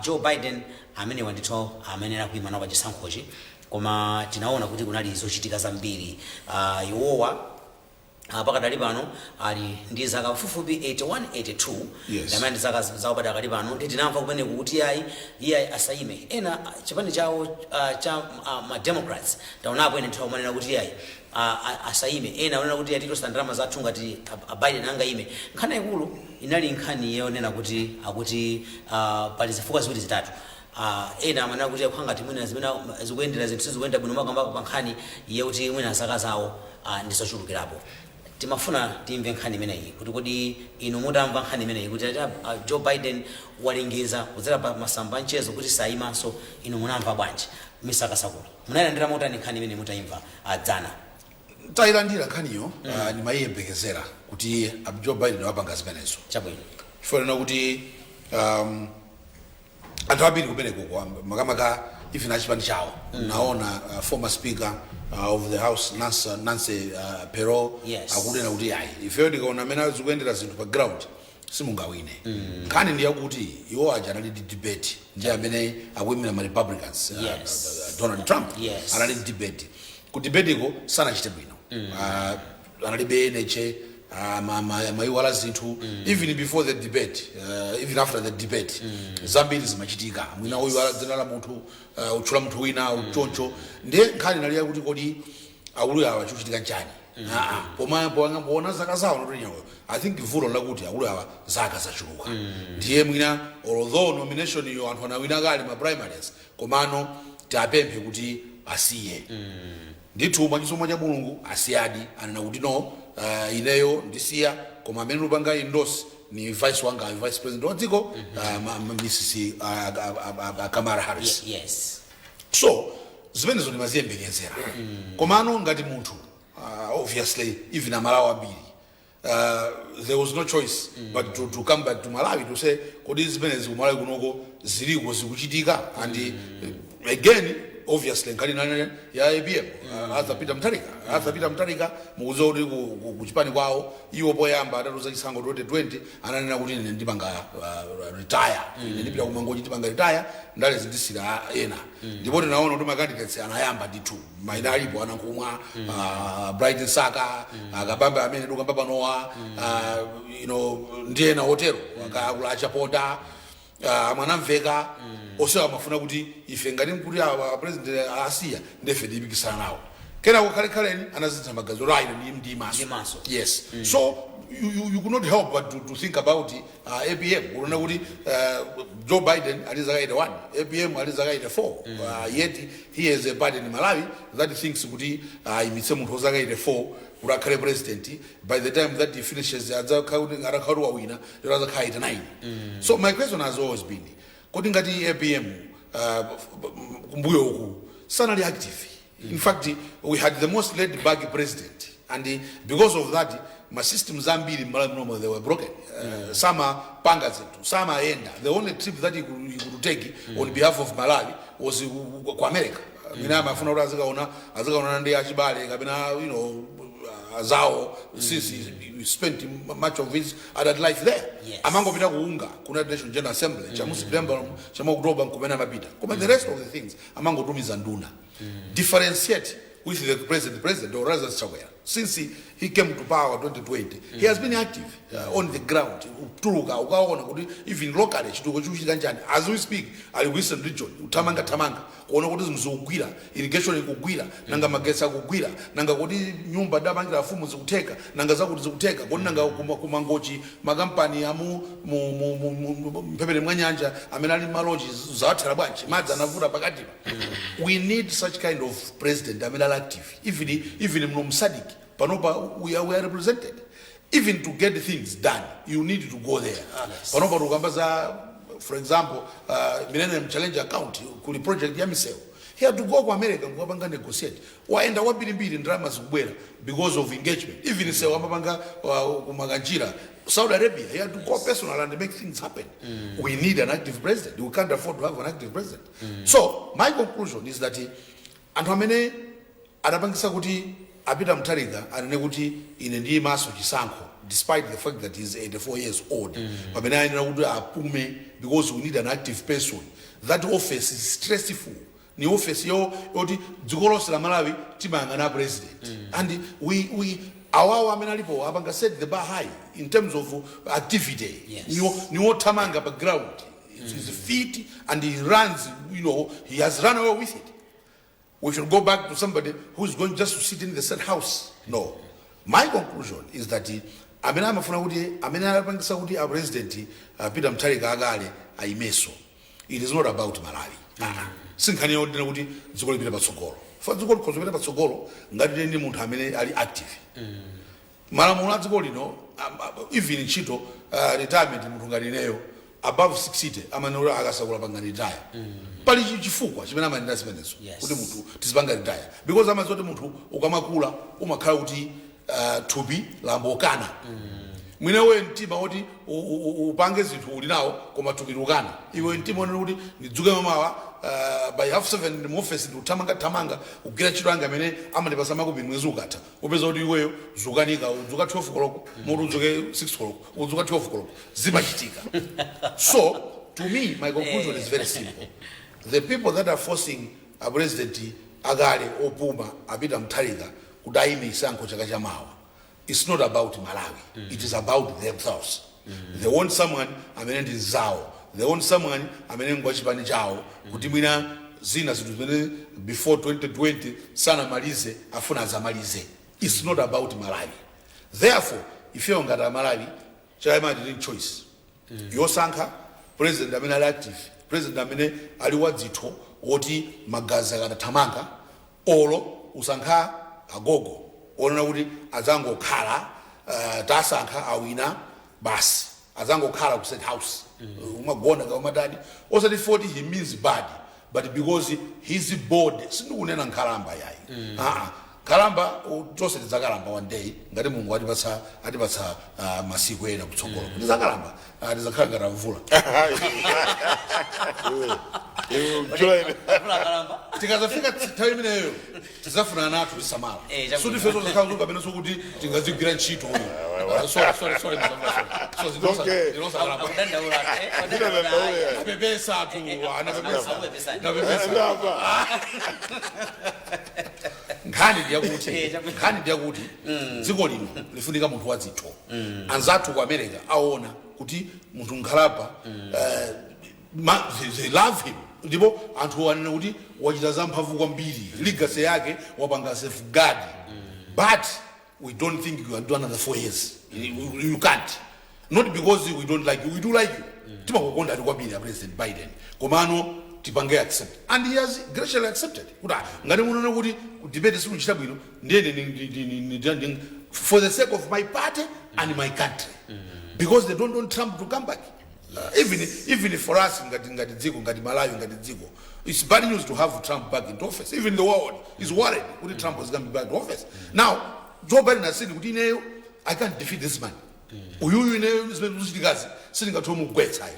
Joe Biden, amenewa ndithu amenera kuyima nawo pa chisankhochi, koma tinaona kuti kunali zochitika zambiri. Iwowa pakadali pano ali ndi zaka pafupifupi 81, 82. Ndamene ndi zaka zawo padakali pano. Ndi tinamva kumeneku kuti iyayi, iyayi, asayime. Ena chipani chawo cha ma Democrats, taonapo ene nthawi umanena kuti iyayi, asayime. Ena aonena kuti atitosa ndalama zathu ngati a Biden angayime. Nkhani yaikulu inali nkhani yonena kuti akuti pali zifukwa ziwiri zitatu. Ena amanena kuti akukhala ngati mwina zimene zikuyendera zinthu sizikuyenda bwino, makamaka pa nkhani yakuti mwina zaka zawo ndizochulukirapo. Timafuna timve nkhani imeneyi kuti kodi inu mutamva nkhani imeneyi kuti ati, Joe Biden walengeza kudzera pa masamba a mchezo kuti sayimanso, inu munamva bwanji? Mr. Kasakula, munayilandira motani nkhani imene mutayimva dzana? Tayilandira nkhaniyo. Ndimayiyembekezera kuti Joe Biden wapanga zimenezo, chifukwa kuti anthu ambiri kumeneko, makamaka even achipani chawo, naona former Speaker of the House Nancy Pelosi akunena kuti ayi, ifeyo tikaona amene zikuyendera zinthu pa ground, simungawine. Nkhani ndi yakuti iwo aja anali ndi debate ndi amene akuyimira ma Republicans, Donald Trump. Anali ndi debate. Ku debate iko sanachite bwino. Analibe energy, mayiwala zinthu. Even before the debate, even after the debate, zambiri zimachitika. Mwina uyiwala dzina la munthu, utchula munthu wina choncho. Ndiye nkhani inali yakuti kodi akulu awa chikuchitika nchani? Koma poona zaka zawo notinyawo, I think vuto lakuti akulu awa zaka zachuluka. Ndiye mwina although nomination iyo anthu anawina kale ma primaries, komano tiapemphe kuti asiye. Ndithu, mwachisomo cha Mulungu asiyadi. Anena kuti no, ineyo ndisiya, koma amene lupanga endorse ni vice wanga, vice president wa dziko, Mrs Kamala Harris. So zimenezo ndimaziyembekezera. Komano ngati munthu, obviously even Amalawi ambiri, there was no choice but to come back to Malawi to say kodi zimenezi ku Malawi kunoko ziliko, zikuchitika? And again, obviously nkhani nane ya APM, Arthur Peter Mutharika. Arthur Peter Mutharika, mukudziwa kuti ku chipani kwawo iwo poyamba atatuza chisankho 2020 ananena kuti ine ndipanga retire, ine ndipita kumangochi, ndipanga retire, ndale zindisira ena. Ndipo tinaona kuti ma candidates anayamba ndithu, maina alipo, anankhumwa, Bright Msaka, akabambe amene dukamba panowa, ndi ena otero, akula achaponda, Mwanamveka, onsewa amafuna kuti ife ngati nkuti awa president asiya, ndefe tiyipikisana nawo. Kenako khalekhaleni anazitha magazi oti ayi, ndi maso. Ndi maso. Yes. So you could not help but to think about APM. Unaona kuti Joe Biden ali zaka 81, APM ali zaka 84, yet he has a party in Malawi that thinks kuti imitse munthu wa zaka 84 kuti akhale president. By the time that he finishes, adzakhala kuti atakhala wawina, lero adzakhala 89. So my question has always been, kuti ngati APM kumbuyo uku sanali active, in fact we had the most laid back president, and because of that ma systems ambiri m'Malawi munomo, they were broken. Samapanga zinthu, samayenda. The only trip that he could take on behalf of Malawi was ku America. Mina amafuna kuti azikaonana ndi achibale kapena azawo, since he spent much of his adult life there. Amangopita ku UNGA, ku United Nations General Assembly, chamu September, chamu October, nkumene amapita. Koma the rest of the things amangotumiza nduna. Differentiate with the president, or rather Chakwera. Since he came to power 2020, he has been active on the ground. Utuluka ukaona kuti even locally chituko chikuchitika njani. As we speak, ali ku Eastern Region, uthamanga thamanga kuona kuti zinthu zikugwira, irrigation ikugwira, nanga magetsi akugwira, nanga kuti nyumba dapangira afumu zikutheka, nanga zakuti zikutheka, kodi nanga kumangochi makampani amu mphepete mwa nyanja amene ali ma lodge zawathera bwanji, madzi anavuta pakatipa. We need such kind of president amene ali active. Even muno mu SADC panopa we are represented. Even to get things done, you need to go there. Panopa tikukamba za, for example, Millennium Challenge Account, kuli project ya misewu, he had to go ku America nkukapanga negotiate. Waenda kwambirimbiri, ndalama zikubwera because of engagement. Even sewu amapanga kumakanjira, Saudi Arabia, he had to go personal and make things happen. We need an active president. We can't afford to have an active president. So my conclusion is that anthu amene adapangisa kuti a Peter Mutharika anene kuti ine ndiye maso chisankho, despite the fact that he's 84 years old, pamene ayenera kuti apume, because we need an active person. That office is stressful. Ni office yo yoti dziko lonse la Malawi timayang'ana president, and we awawo amene alipo apanga set the bar high in terms of activity. Niwothamanga pa ground. He's fit and he runs, he has run away with it. We should go back to somebody who is going just to sit in the same house? No. My conclusion is that amene amafuna kuti, amene anapangisa kuti a President Peter Mutharika akale ayimeso, it is not about Malawi. Si nkhani yodina kuti dziko lipite patsogolo. Fa dziko likhoza kupita patsogolo ngati ndi munthu amene ali active. Malamulo a dziko lino, even ntchito, retirement, munthu ngati ineyo Above 60 amanena akasakula panga retire. Pali chifukwa chimene amanena zimenezo kuti munthu tizipanga retire, because amadziwa kuti munthu ukamakula umakhala kuti thupi lambokana. Mwina iwe mtima woti upange zinthu uli nawo, koma thupi lukana. Iwe mtima unena kuti ndidzuke mamawa by 7:30 ndi mu office, ndikuthamanga thamanga kugwira ntchito yanga amene amandipasa makumi, mwezi ukatha upeza kuti iweyo zukanika udzuka 12 koloko, muti udzuke 6 koloko, udzuka 12 koloko. Zimachitika. So to me, my conclusion is very simple. The people that are forcing a president akale opuma a Peter Mutharika kuti ayime chisankho chaka chamawa, it's not about Malawi, it is about themselves. They want someone amene ndi nzawo. They want someone amene ngwachipani chawo, kuti mwina zina zinthu zimene before 2020 sanamalize afuna azamalize. It's not about Malawi. Therefore, ifeyo ngati Amalawi chayima tili choice yosankha president amene ali active, president amene ali wadzitho woti magazi akanathamanga, olo usankha agogo onena kuti adzangokhala, tasankha awina basi, adzangokhala ku State House, umagona kaumatani, osati 40 he means bad, but because his board. Sindikunena nkhalamba yayi. Aa, nkhalamba tonse tidzakalamba one day ngati Mulungu atipatsa masiku ena kutsogolo. Tidzakalamba, tidzakhala ngati amvula. Iwe join. Mvula kalamba. Tikazafika nthawi imeneyo tidzafuna nathu tisamala. Chabwino. Suti feso zakhala kapena sokuti tingazigwira ntchito uyu. Sorry, sorry, sorry, Mr. Mvula, sorry. So, Okay. ndinosakalamba. Akudandaula, Ndinadandaula. Napepesa tu, anapepesa. Akupepesani. Napepesa. Ndapa. Nkhani ndiyakuti Chabwino. nkhani ndiyakuti dziko lino lifunika munthu wadzitho. Anzathu ku America aona kuti munthu nkhalapa, they love him, ndipo anthu anena kuti wachita zamphamvu kwambiri, legacy yake wapanga safeguard, but we don't think you can do another 4 years. You can't. Not because we don't like you, we do like you, timakukonda ati kwambiri a President Biden, komano tipange accept, and he has graciously accepted kuti ah, ngati munaona kuti ku debate sikuchita bwino, ndiye for the sake of my party and my country, because they don't want Trump to come back. Even for us ngati dziko, ngati Malawi, ngati dziko, it's bad news to have Trump back into office. Even the world is worried kuti Trump is going to be back to office. Now Joe Biden has said kuti ineyo I can't defeat this man. Uyuyu ineyo zimene zikuchitikazi sindingathe mugwetsa.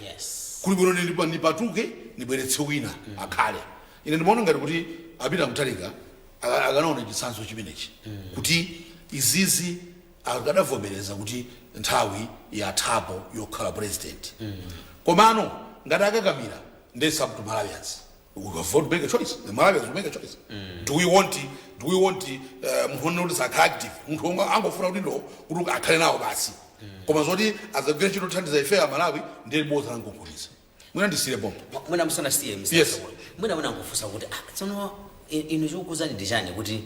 Kuli bwino ndipatuke, ndibweretse wina akhale. Ine ndimaona ngati kuti a Peter Mutharika akanaona chitsanzo chimenechi, kuti izizi akadavomereza kuti nthawi yathapo yokhala president. Komano ngati akakamira, it's up to Malawians. We have to make a choice. The Malawians will make a choice. Do we want munthu onena kuti sakhala active, munthu omwe angofuna kuti ndo kuti akhale nawo basi, koma zoti azagwira ntchito kuthandiza ife a Malawi ndiye bodza langokhulisa. Mwina ndisire pompo. Mwina musanasiye, Mr. Yes. Kabula, mwina nkufunsa kuti ah, tsono inu chikukuzani ndi chani kuti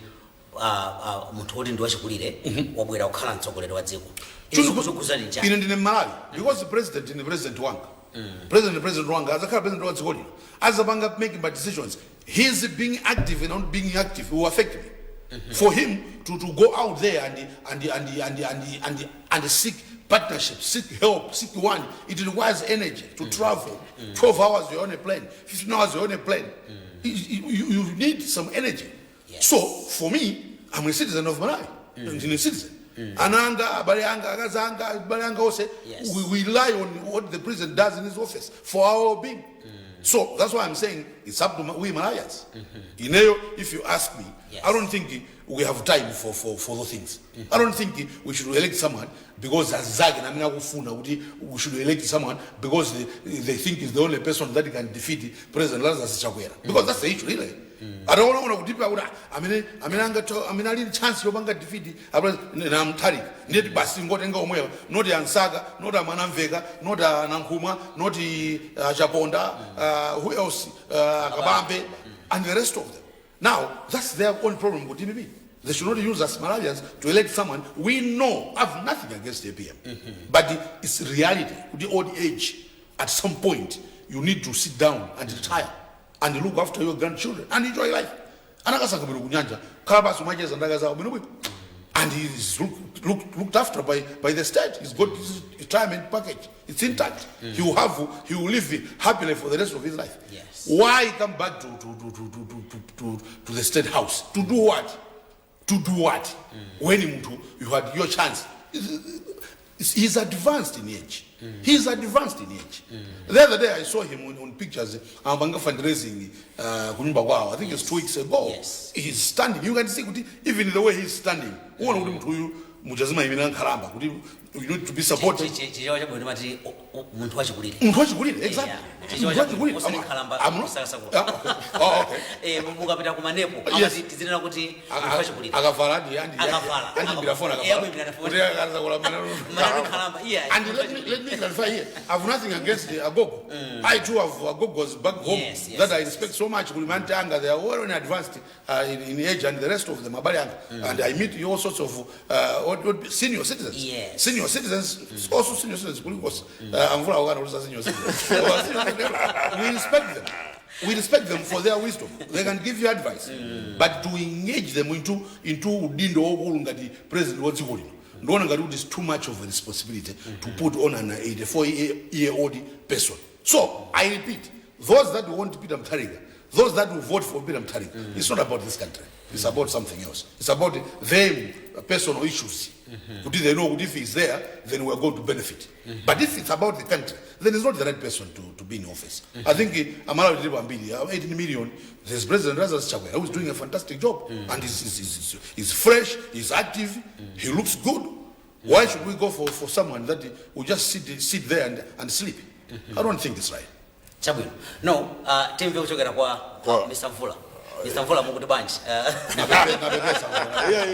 munthu woti ndi wachikulire wabwera kukhala mtsogoleri wa dziko? Inu chikukuzani ndi chani? Ine ndine Mmalawi, because president ndi president wanga. President ndi president wanga, azakhala president wa dziko lino, azapanga making my decisions. His being active and not being active will affect me. For him to go out there and seek partnership, seek help, seek one, it requires energy to travel 12 hours you're on a plane, 15 hours you're on a plane. You need some energy. So for me, I'm a citizen of Malawi. Ndine citizen. Ana anga, abale anga, akazi anga, abale anga onse, we rely on what the president does in his office for our being. So that's why I'm saying it's up to we Malawians. Ineyo, if you ask me, I don't think we have time for those things. I don't think we should elect someone because azake namene akufuna kuti we should elect someone because they think is the only person that can defeat President Lazarus Chakwera, because that's the issue really. Ataona kuti pa kuti amene angatha, amene ali chance yopanga defeat na Mutharika, ndiyeti basi ngotenga omwewa, not Ansaka, not a Mwanamveka, not a Nankhumwa, not Chaponda, who else, Kabambe and the rest of them. Now that's their own problem with DPP. They should not use us Malawians to elect someone we know. I have nothing against APM, but it's reality. With the old age, at some point you need to sit down and retire and look after your grandchildren and enjoy life. Anakasankha bwino kunyanja, khala basi, umacheza ndaka zawo bwino bwino, and he is looked after by the state. He's got his retirement package. It's intact. He will live happily for the rest of his life. Yes. Why come back to the State House? To do what? To do what? When munthu you had your chance. He's advanced in age. He's advanced in age. The other day I saw him on pictures amapanga fundraising kunyumba kwawo. I think it's 2 weeks ago. He's standing. You can see kuti even the way he's standing. Uona kuti munthu uyu mujazimayimira nkhalamba kuti you need to be supported. Chichewa chabwino timati munthu wachikulire. Munthu wachikulire, exactly. Yeah. Chichewa Munthu wachikulire. osati nkhalamba, I'm not- kusakasakula. Ah, okay. Oh, okay. Mukapita kumanepo amati tizinena kuti munthu wachikulire. Akavala andi andi Akavala. andimbira phone. Eh, akuimbira phone. Kuti akazakula Maneno nkhalamba, iya. And let me clarify here. I've nothing against the agogo. I too have agogos back home that I respect so much. Kuli ma auntie anga, they are well in advanced in age, and the rest of them, abale anga. And I meet all sorts of senior citizens. Senior citizens, also senior citizens. Kulikos. Amvula wakana kuti senior citizens. Oh, senior citizens. We respect them. We respect them for their wisdom. They can give you advice. But to engage them into udindo waukulu ngati president wa dziko lino, ndiona ngati kuti it's too much of a responsibility to put on an 84-year-old person. So I repeat, those that want Peter Mutharika, those that will vote for Peter Mutharika, it's not about this country. It's about something else. It's about them, personal issues. Kuti they know if he's there, then we're going to benefit. But if it's about the country, then it's not the right person to be in office. I think Amalawi tilipo ambiri, 18 million, there's President Lazarus Chakwera, who is doing a fantastic job. And he's fresh, he's active, he looks good. Why should we go for someone that will just sit there and sleep? I don't think it's right. Chabwino, no, timve kuchokera kwa Mr. Mvula. Mr. Mvula, mukuti bwanji? Napepesa. Iya.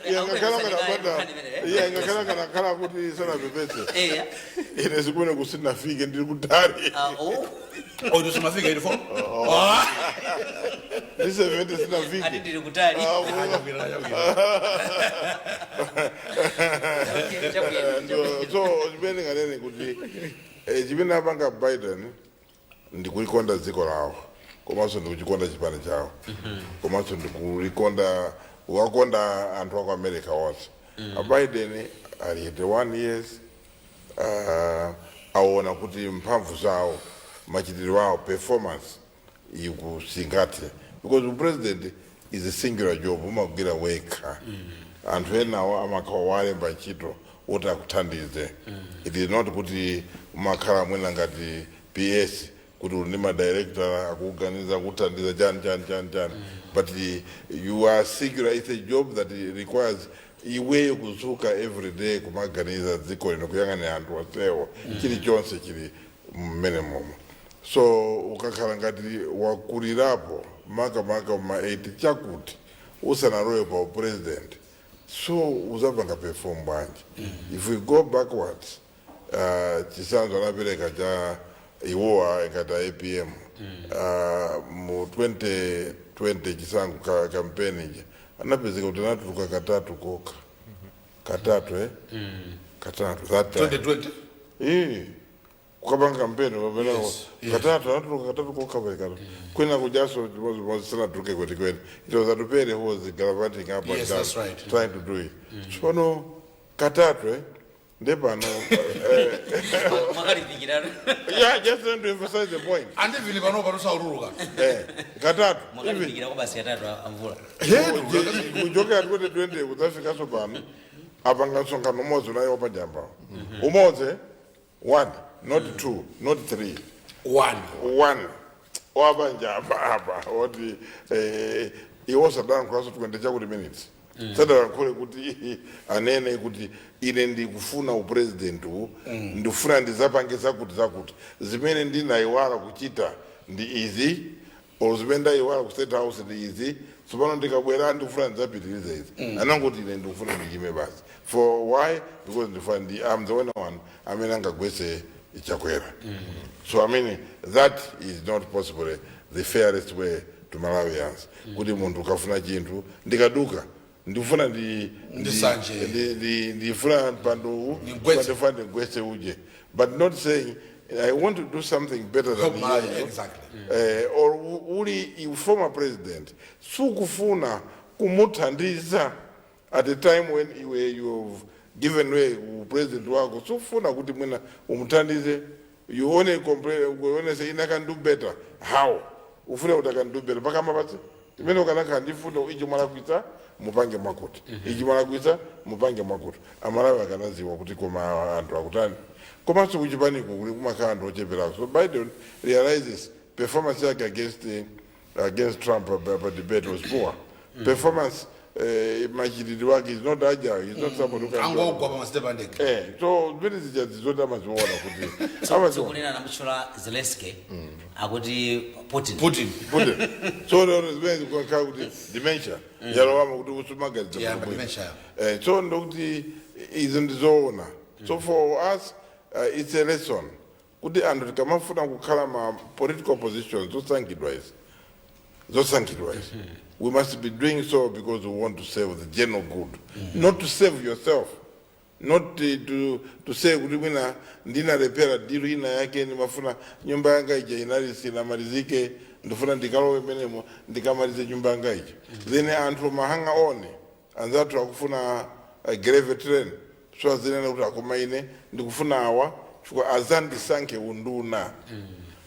Iya, Ngakhala akupepesa kana nkhani imeneyo, eh? Iya, ngakhala kana khala kuti sanapepese. Eya. Ine sikumene kusinafike, ndili kutali. Ah, oh. Oh, this is my figure 84? Ah. Ndi 70 sinafike. Ati ndili kutali. Okay, chabwino, chabwino. So chimene nganene kuti chimene apanga Biden ndikulikonda dziko lawo, komanso ndikuchikonda chipani chawo, komanso ndikulikonda ukakonda anthu aku America onse. A Biden ali 81 years, aona kuti mphamvu zawo, machitidwe awo, performance ikusingathe, because the president is a singular job, umagwira wekha. Anthu enawo amakhala walemba ntchito woti akuthandize. It is not kuti umakhala mwina ngati PS kuti uli ndi madirector akuganiza kuthandiza chani chani chani chani, but you are singular. It's a job that requires iweyo kuzuka every day kumaganiza dziko lino, kuyang'anira anthu onsewo, chilichonse chili mmene momo. So ukakhala ngati wakulirapo, makamaka ma 80 chakuti usanalowe pa president, so uzapanga perform bwanji? If we go backwards, chisanzo anapereka cha iwowa ngati APM, mu 2020 chisango ka campaign ija anapezeka kuti anatuluka katatu koka, katatu, eh, katatu that time. 2020? Eh, kukapanga kampeni kapena katatu, anatuluka katatu koka pale. Kwina kujaso chimodzimodzi, sanatuluke kwenikweni. It was Atupele who was gallivanting up and Yes, down, that's right. trying to do it. Tsono katatu, eh, ndepano Mwakalimbikira. Yeah, just trying to emphasize the point. And even pano panosautuluka. Eh, katatu even Mwakalimbikira kwa basi katatu amvula. Kuchokera 2020 kudzafikanso pano, apanga msonkhano umodzi unayo pajamba umodzi, one, not two, not three. One. One wapanjamba apa woti iwo sadalankhulaso 20 chakuti minutes, sadalankhule kuti anene kuti ine ndikufuna upresident uwu, ndikufuna ndizapange zakuti zakuti, zimene ndinayiwala kuchita ndi izi, or zimene ndayiwala ku State House ndi izi, tsopano ndikabwera ndikufuna ndidzapitirize izi. Anangoti ine ndikufuna ndiyime basi. For why? Because ndifuna ndi I'm the only one amene angagwetse Chakwera. So I mean, that is not possibly the fairest way to Malawians, kuti munthu ukafuna chinthu ndikaduka ndikufuna Ndisanje. ndifuna mpando uwu, Ndigwetse. ndifuna ndigwetse uje, but not saying I want to do something better than Help Malawi, you. Exactly. Or uli former president sukufuna kumuthandiza at a time when iwe you've Given way president wako sufuna kuti mwina umuthandize. You only complain, you only say, "I can do better." How ufuna kuti I can do better pakama pasi imene ukanakhala ndifuna ichi mwalakwitsa, mupange mwakuti, ichi mwalakwitsa, mupange mwakuti. Amalawi akanaziwa kuti koma anthu akutani. Komanso kuchipaniko kuli kumakhala anthu ocheperako. So Biden realizes performance yake against Trump pa debate was poor performance. Machitidwe wake is not agile, is not somebody who can Angogwa pa masitepa andege. So zimene zija zizoti amaziona kuti amaziona. Sokunena namutchula Zelensky, akuti Putin. Putin. Putin. So lero zimene zikukhala kuti dementia yalowama kuti usumaganiza. Yeah, Bwino. Dementia. So ndokuti izo ndizoona. So for us, it's a lesson kuti anthu tikamafuna kukhala ma political positions zosankhidwa izi, zosankhidwa izi, we must be doing so because we want to serve the general good, not to save yourself, not to say kuti mwina ndinalepera deal ina yake, ndimafuna nyumba yanga ija inali sinamalizike, ndifuna ndikalowe menemo ndikamalize nyumba yanga ija. Then anthu mahanga one anzathu akufuna gravy train, so azinena kuti akoma ine ndikufuna awa chifukwa azandisankhe unduna,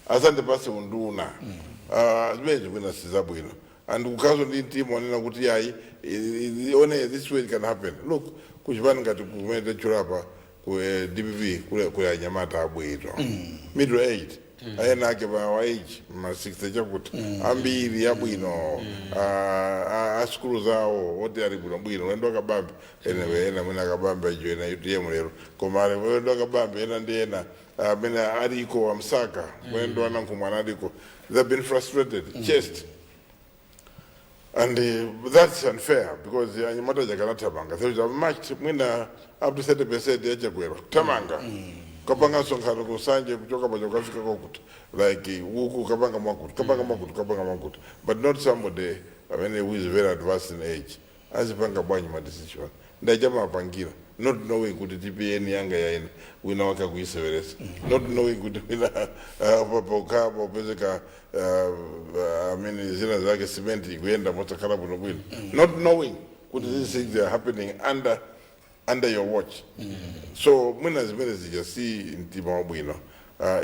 azandipase unduna. Ah, zimene zimwena sizabwino. And kukhazo ndi mtima onena kuti ayi, one this way it can happen. Look, kuchipani ngati kumene tachulapa ku DPP kule anyamata abwino, middle age, ayena ake pa our age, ma 60 chakuti, ambiri abwino, asukulu zawo oti ali bwinobwino. Ulendo akabambe, anyway, ena mwene akabambe ijo, ena UTM lero, koma ali ulendo akabambe, ena ndi ena amene aliko amsaka mwendo anankhumwa analiko. They've been frustrated, chased, and that's unfair because anyamata jakanathamanga. They have matched mwina up to 30% yachakwera kuthamanga, kapanga msonkhano kusanje, kuchoka pacho kafika kokuti, like uku kapanga mwakuti, kapanga mwakuti, kapanga mwakuti, but not somebody amene who is very advanced in age. Azipanga bwanji ma decision ndachamapangira, not knowing kuti TPN yanga yaina wina wake akuiseveresa, not knowing kuti wina pokha popezeka amene zina zake cement ikuyenda mosakhala bwinobwino, not knowing kuti these things are happening under your watch. So mwina zimene zija si mtima wabwino.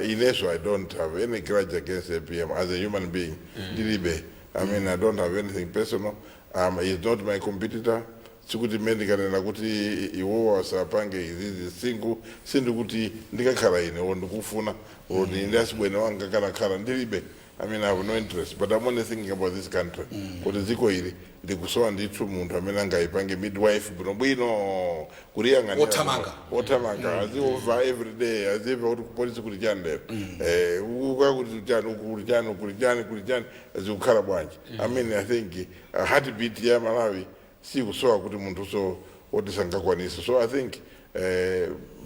Ineso I don't have any grudge against APM as a human being. Ndilibe. I mean, I don't have anything personal. He's not my competitor. Sikuti mmene ndikanena kuti iwowo asapange izizi singu sindikuti ndikakhala ine or ndikufuna or ndi asibwene wanga kanakhala ndilibe. I mean, I have no interest, but I'm only thinking about this country, kuti dziko ili likusowa ndithu munthu amene angayipange midwife bwinobwino, kuliyang'anira. Wothamanga. Wothamanga, aziova every day, azimva kuti kupolisi kuti chani lero, uka kuti chani uku, kuti chani, kuti chani, kuti chani, zikukhala bwanji. I mean, I think heartbeat ya Malawi sikusowa kuti munthu so woti sangakwanisa. So I think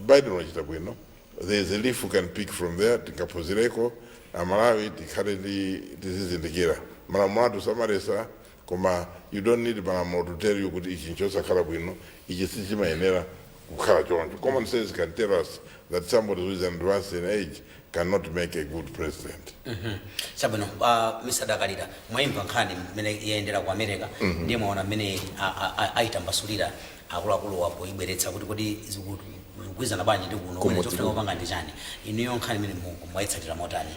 Biden wachita bwino. There is a leaf we can pick from there. Tingaphunzireko Amalawi, tikhale ndi tizizindikira malamulo athu samalesa, koma you don't need malamulo to tell you kuti ichi nchosakhala bwino, ichi sichimayenera kukhala choncho. Common sense can tell us that somebody who is advanced in age cannot make a good president. Chabwino, Mr Dakalira, mwayimva nkhani mmene yayendera ku America, ndiye mwaona mmene ayitambasulira akuluakulu wapo ibweretsa kuti kodi zikugwirizana bwanji ndi kuno kumene Kumudzi. Chofuna kupanga ndi chani? Inuyo nkhani imene mwayitsatira motani?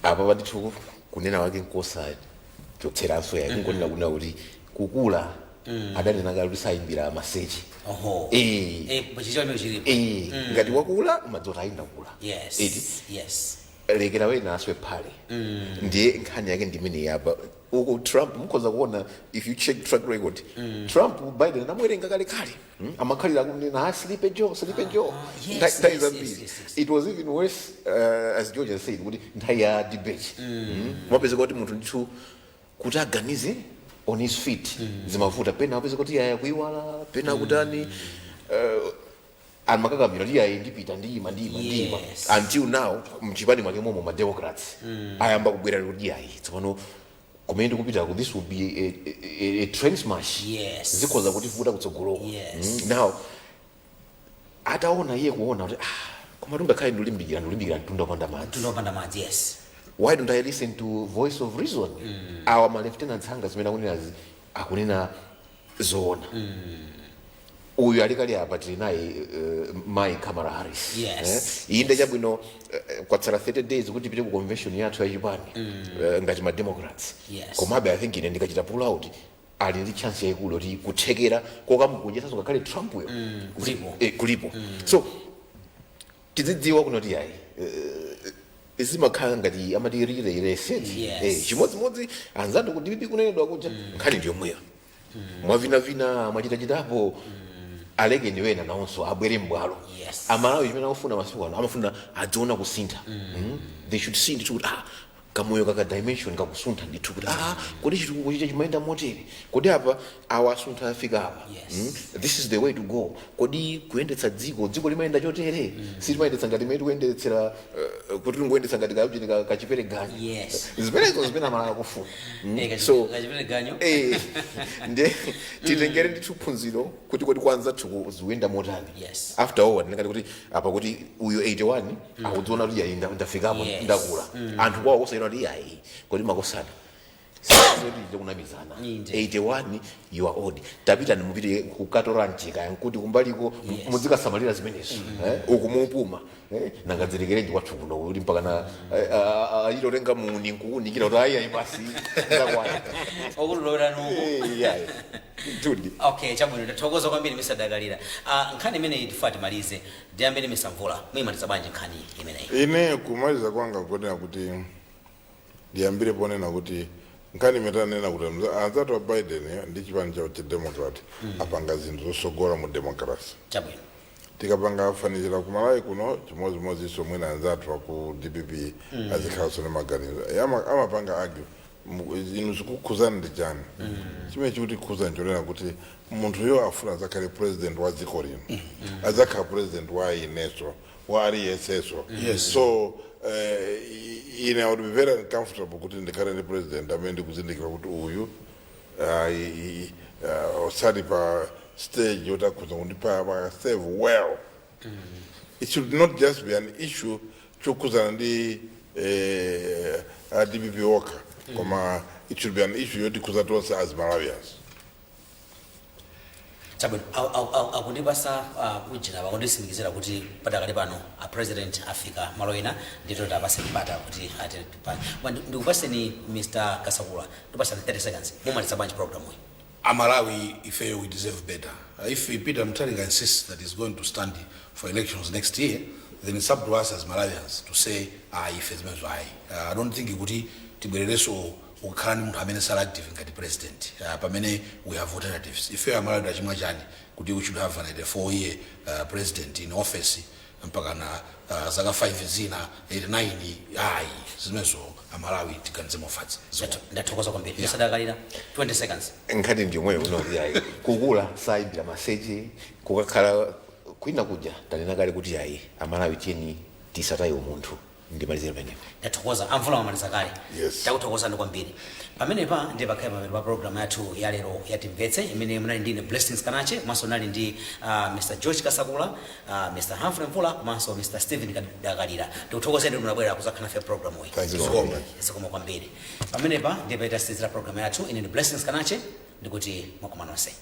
Apa pandithu kunena wake nkosa chotseranso yayi, kungonena kunena kuti kukula adanena kale kuti sayimbira maseche. Oho. Chicho chimene chilipo. Ngati wakula umadziwa kuti ayindakula. Eti lekera wena aswe phale. Ndiye nkhani yake ndimene yapa uku Trump mukhoza kuona, if you check track record, Trump Biden anamuwerenga kale kale. Amakhalira kunena, "Ah, Sleepy Joe, Sleepy Joe." Nthawi zambiri. It was even worse, as George has said, kuti nthawi ya debate, Wapezeka kuti munthu ndithu kuti aganize on his feet zimavuta. Pena wapezeka kuti yaya kuiwala, pena kutani, amakakamira kuti yayi ndipita, ndiyima, ndiyima, ndiyima. Until now mchipani mwake momwe ma Democrats ayamba kubwera kuti yayi, tsopano kumene ndikupitako this will be a train smash. Zikhoza kutivuta kutsogoloko. Now ataona iye kuona kuti, ah, koma tungakhale ndikulimbikira, ndikulimbikira mtunda wopanda madzi. Mtunda wopanda madzi, yes. Why don't I listen to voice of reason? Awa ma lieutenants anga zimene akunena, akunena zoona. Uyu alikali apa tili naye mayi Kamala Harris. Inde chabwino, kwatsala 30 days kuti tipite ku convention yathu yachipani ngati ma Democrats. Komabe I think ine ndikachita pull out, ali ndi chance yayikulu kuti kuthekera kokamugonjetsanso ngakhale Trump uyo Kulipo. Kulipo. So tizidziwa kuno kuti yayi, zimakhala ngati amati relay race. Chimodzimodzi anzathu ku DPP kunenedwa kuja, nkhani ndiyomweyo. Mwavinavina, mwachitachitapo, alekeni wena nawonso abwere m'bwalo. Amalawi chimene akufuna masiku ano, amafuna adziona kusintha. They should see ndithu kuti ah, kamoyo kaka dimension kakusuntha ndithu, kuti ah, kodi chitukuko chicha chimayenda motere? Kodi apa awa asuntha afika apa? This is the way to go. Kodi kuyendetsa dziko, dziko limayenda chotere? Silimayendetsa ngati imene tikuyendetsera, kuti tingoyendetsa ngati kakuchiti kachipereganyo. Zimenezo zimene Amalawi akufuna. So Kachipereganyo. Ndiye titengere ndithu phunziro kuti kodi kwanza zikuyenda motani? After all, ndingati kuti apa kuti uyu 81 akudziona kuti yayi, ndafikapo, ndakula. Anthu kwawo kusayina kuti yayi, kodi makosana soti kunamizana. 81, you are old. Tapita mupite kukatora mchika nkuti kumbaliko muzikasamalira zimenezo, uku mupuma, nanga dzilekerenji kwathu kuno kuti mpaka na achitotenga muni nkukunikira kuti ayi ayi, basi, ndakwana. Okulolera nuku. Yayi, tudi. Okay, chabwino, ndathokoza kwambiri Mr Dakalira. Nkhani imeneyi tifuna timalize, ndiyambeni Mr Mvula. Muyimaliza bwanji nkhani imeneyi? Ine kumaliza kwanga kunena kuti ndiyambire ponena kuti nkhani imene tanena kuti anzathu a Biden ndi chipani chawo cha Democrat apanga zinthu zosogola mu democracy. Tikapanga fanizira ku Malawi kuno, chimodzimodzinso mwina anzathu aku DPP azikhalanso ndi maganizo. Amapanga argue, inu zikukhuzani ndi chani? Chimene chikuti khuza nchonena kuti munthuyo afuna azakhale president wa dziko lino, azakhala president wa ineso, wa aliyenseso. So ine I would be very uncomfortable kuti ndikhale ndi president amene ndikuzindikira kuti uyu osati pa stage yoti akhuza kundipa pa serve well. It should not just be an issue chokhuzana ndi a DPP okha, koma it should be an issue yoti khuza tonse as Malawians. Chabwino, akundipasa ujina, akunditsimikizira kuti padakali pano a president afika malo ena, ndito tapase mpata kuti ati ndikupaseni Mr Kasakula, ndipasani 30 seconds. Mumaliza bwanji program iyi? Amalawi, ifeyo we deserve better. If Peter Mutharika insists that he's going to stand for elections next year, then it's up to us as Malawians to say, ah, ife zimenezo ayi. I don't think kuti tibwererenso kukhala ndi munthu amene sali active ngati president, pamene we have alternatives. Ifeyo Amalawi tachimwa chani kuti we should have an 84 year president in office mpaka na zaka 5 zina 89? Ayi, zimenezo Amalawi tiganize mofatsa. Ndathokoza kwambiri. Mr Dakalira, 20 seconds. Nkhani ndiyomweyo unoti ayi, kukula sayimbira maseche, kukakhala kwina kuja. Tanena kale kuti ayi, Amalawi tiyeni tisataye umunthu. Ndimalizire pamenepo. Ndathokoza. Amvula, mamaliza kale? Yes. Takuthokozani kwambiri. Pamenepa ndiye pakhale pamene pa program yathu ya lero yatimvetse, imene munali ndine Blessings Kanache, komanso nali ndi Mr George Kasakula, Mr Humphrey Mvula komanso Mr Stephen Dakalira. Ndikuthokozeni kuti munabwera kuzakhala nafe program iyi. Thank you so much. Zikomo kwambiri. Pamenepa ndiye paita sizira program yathu. Ine ndi Blessings Kanache, ndikuti mwakoma nonse.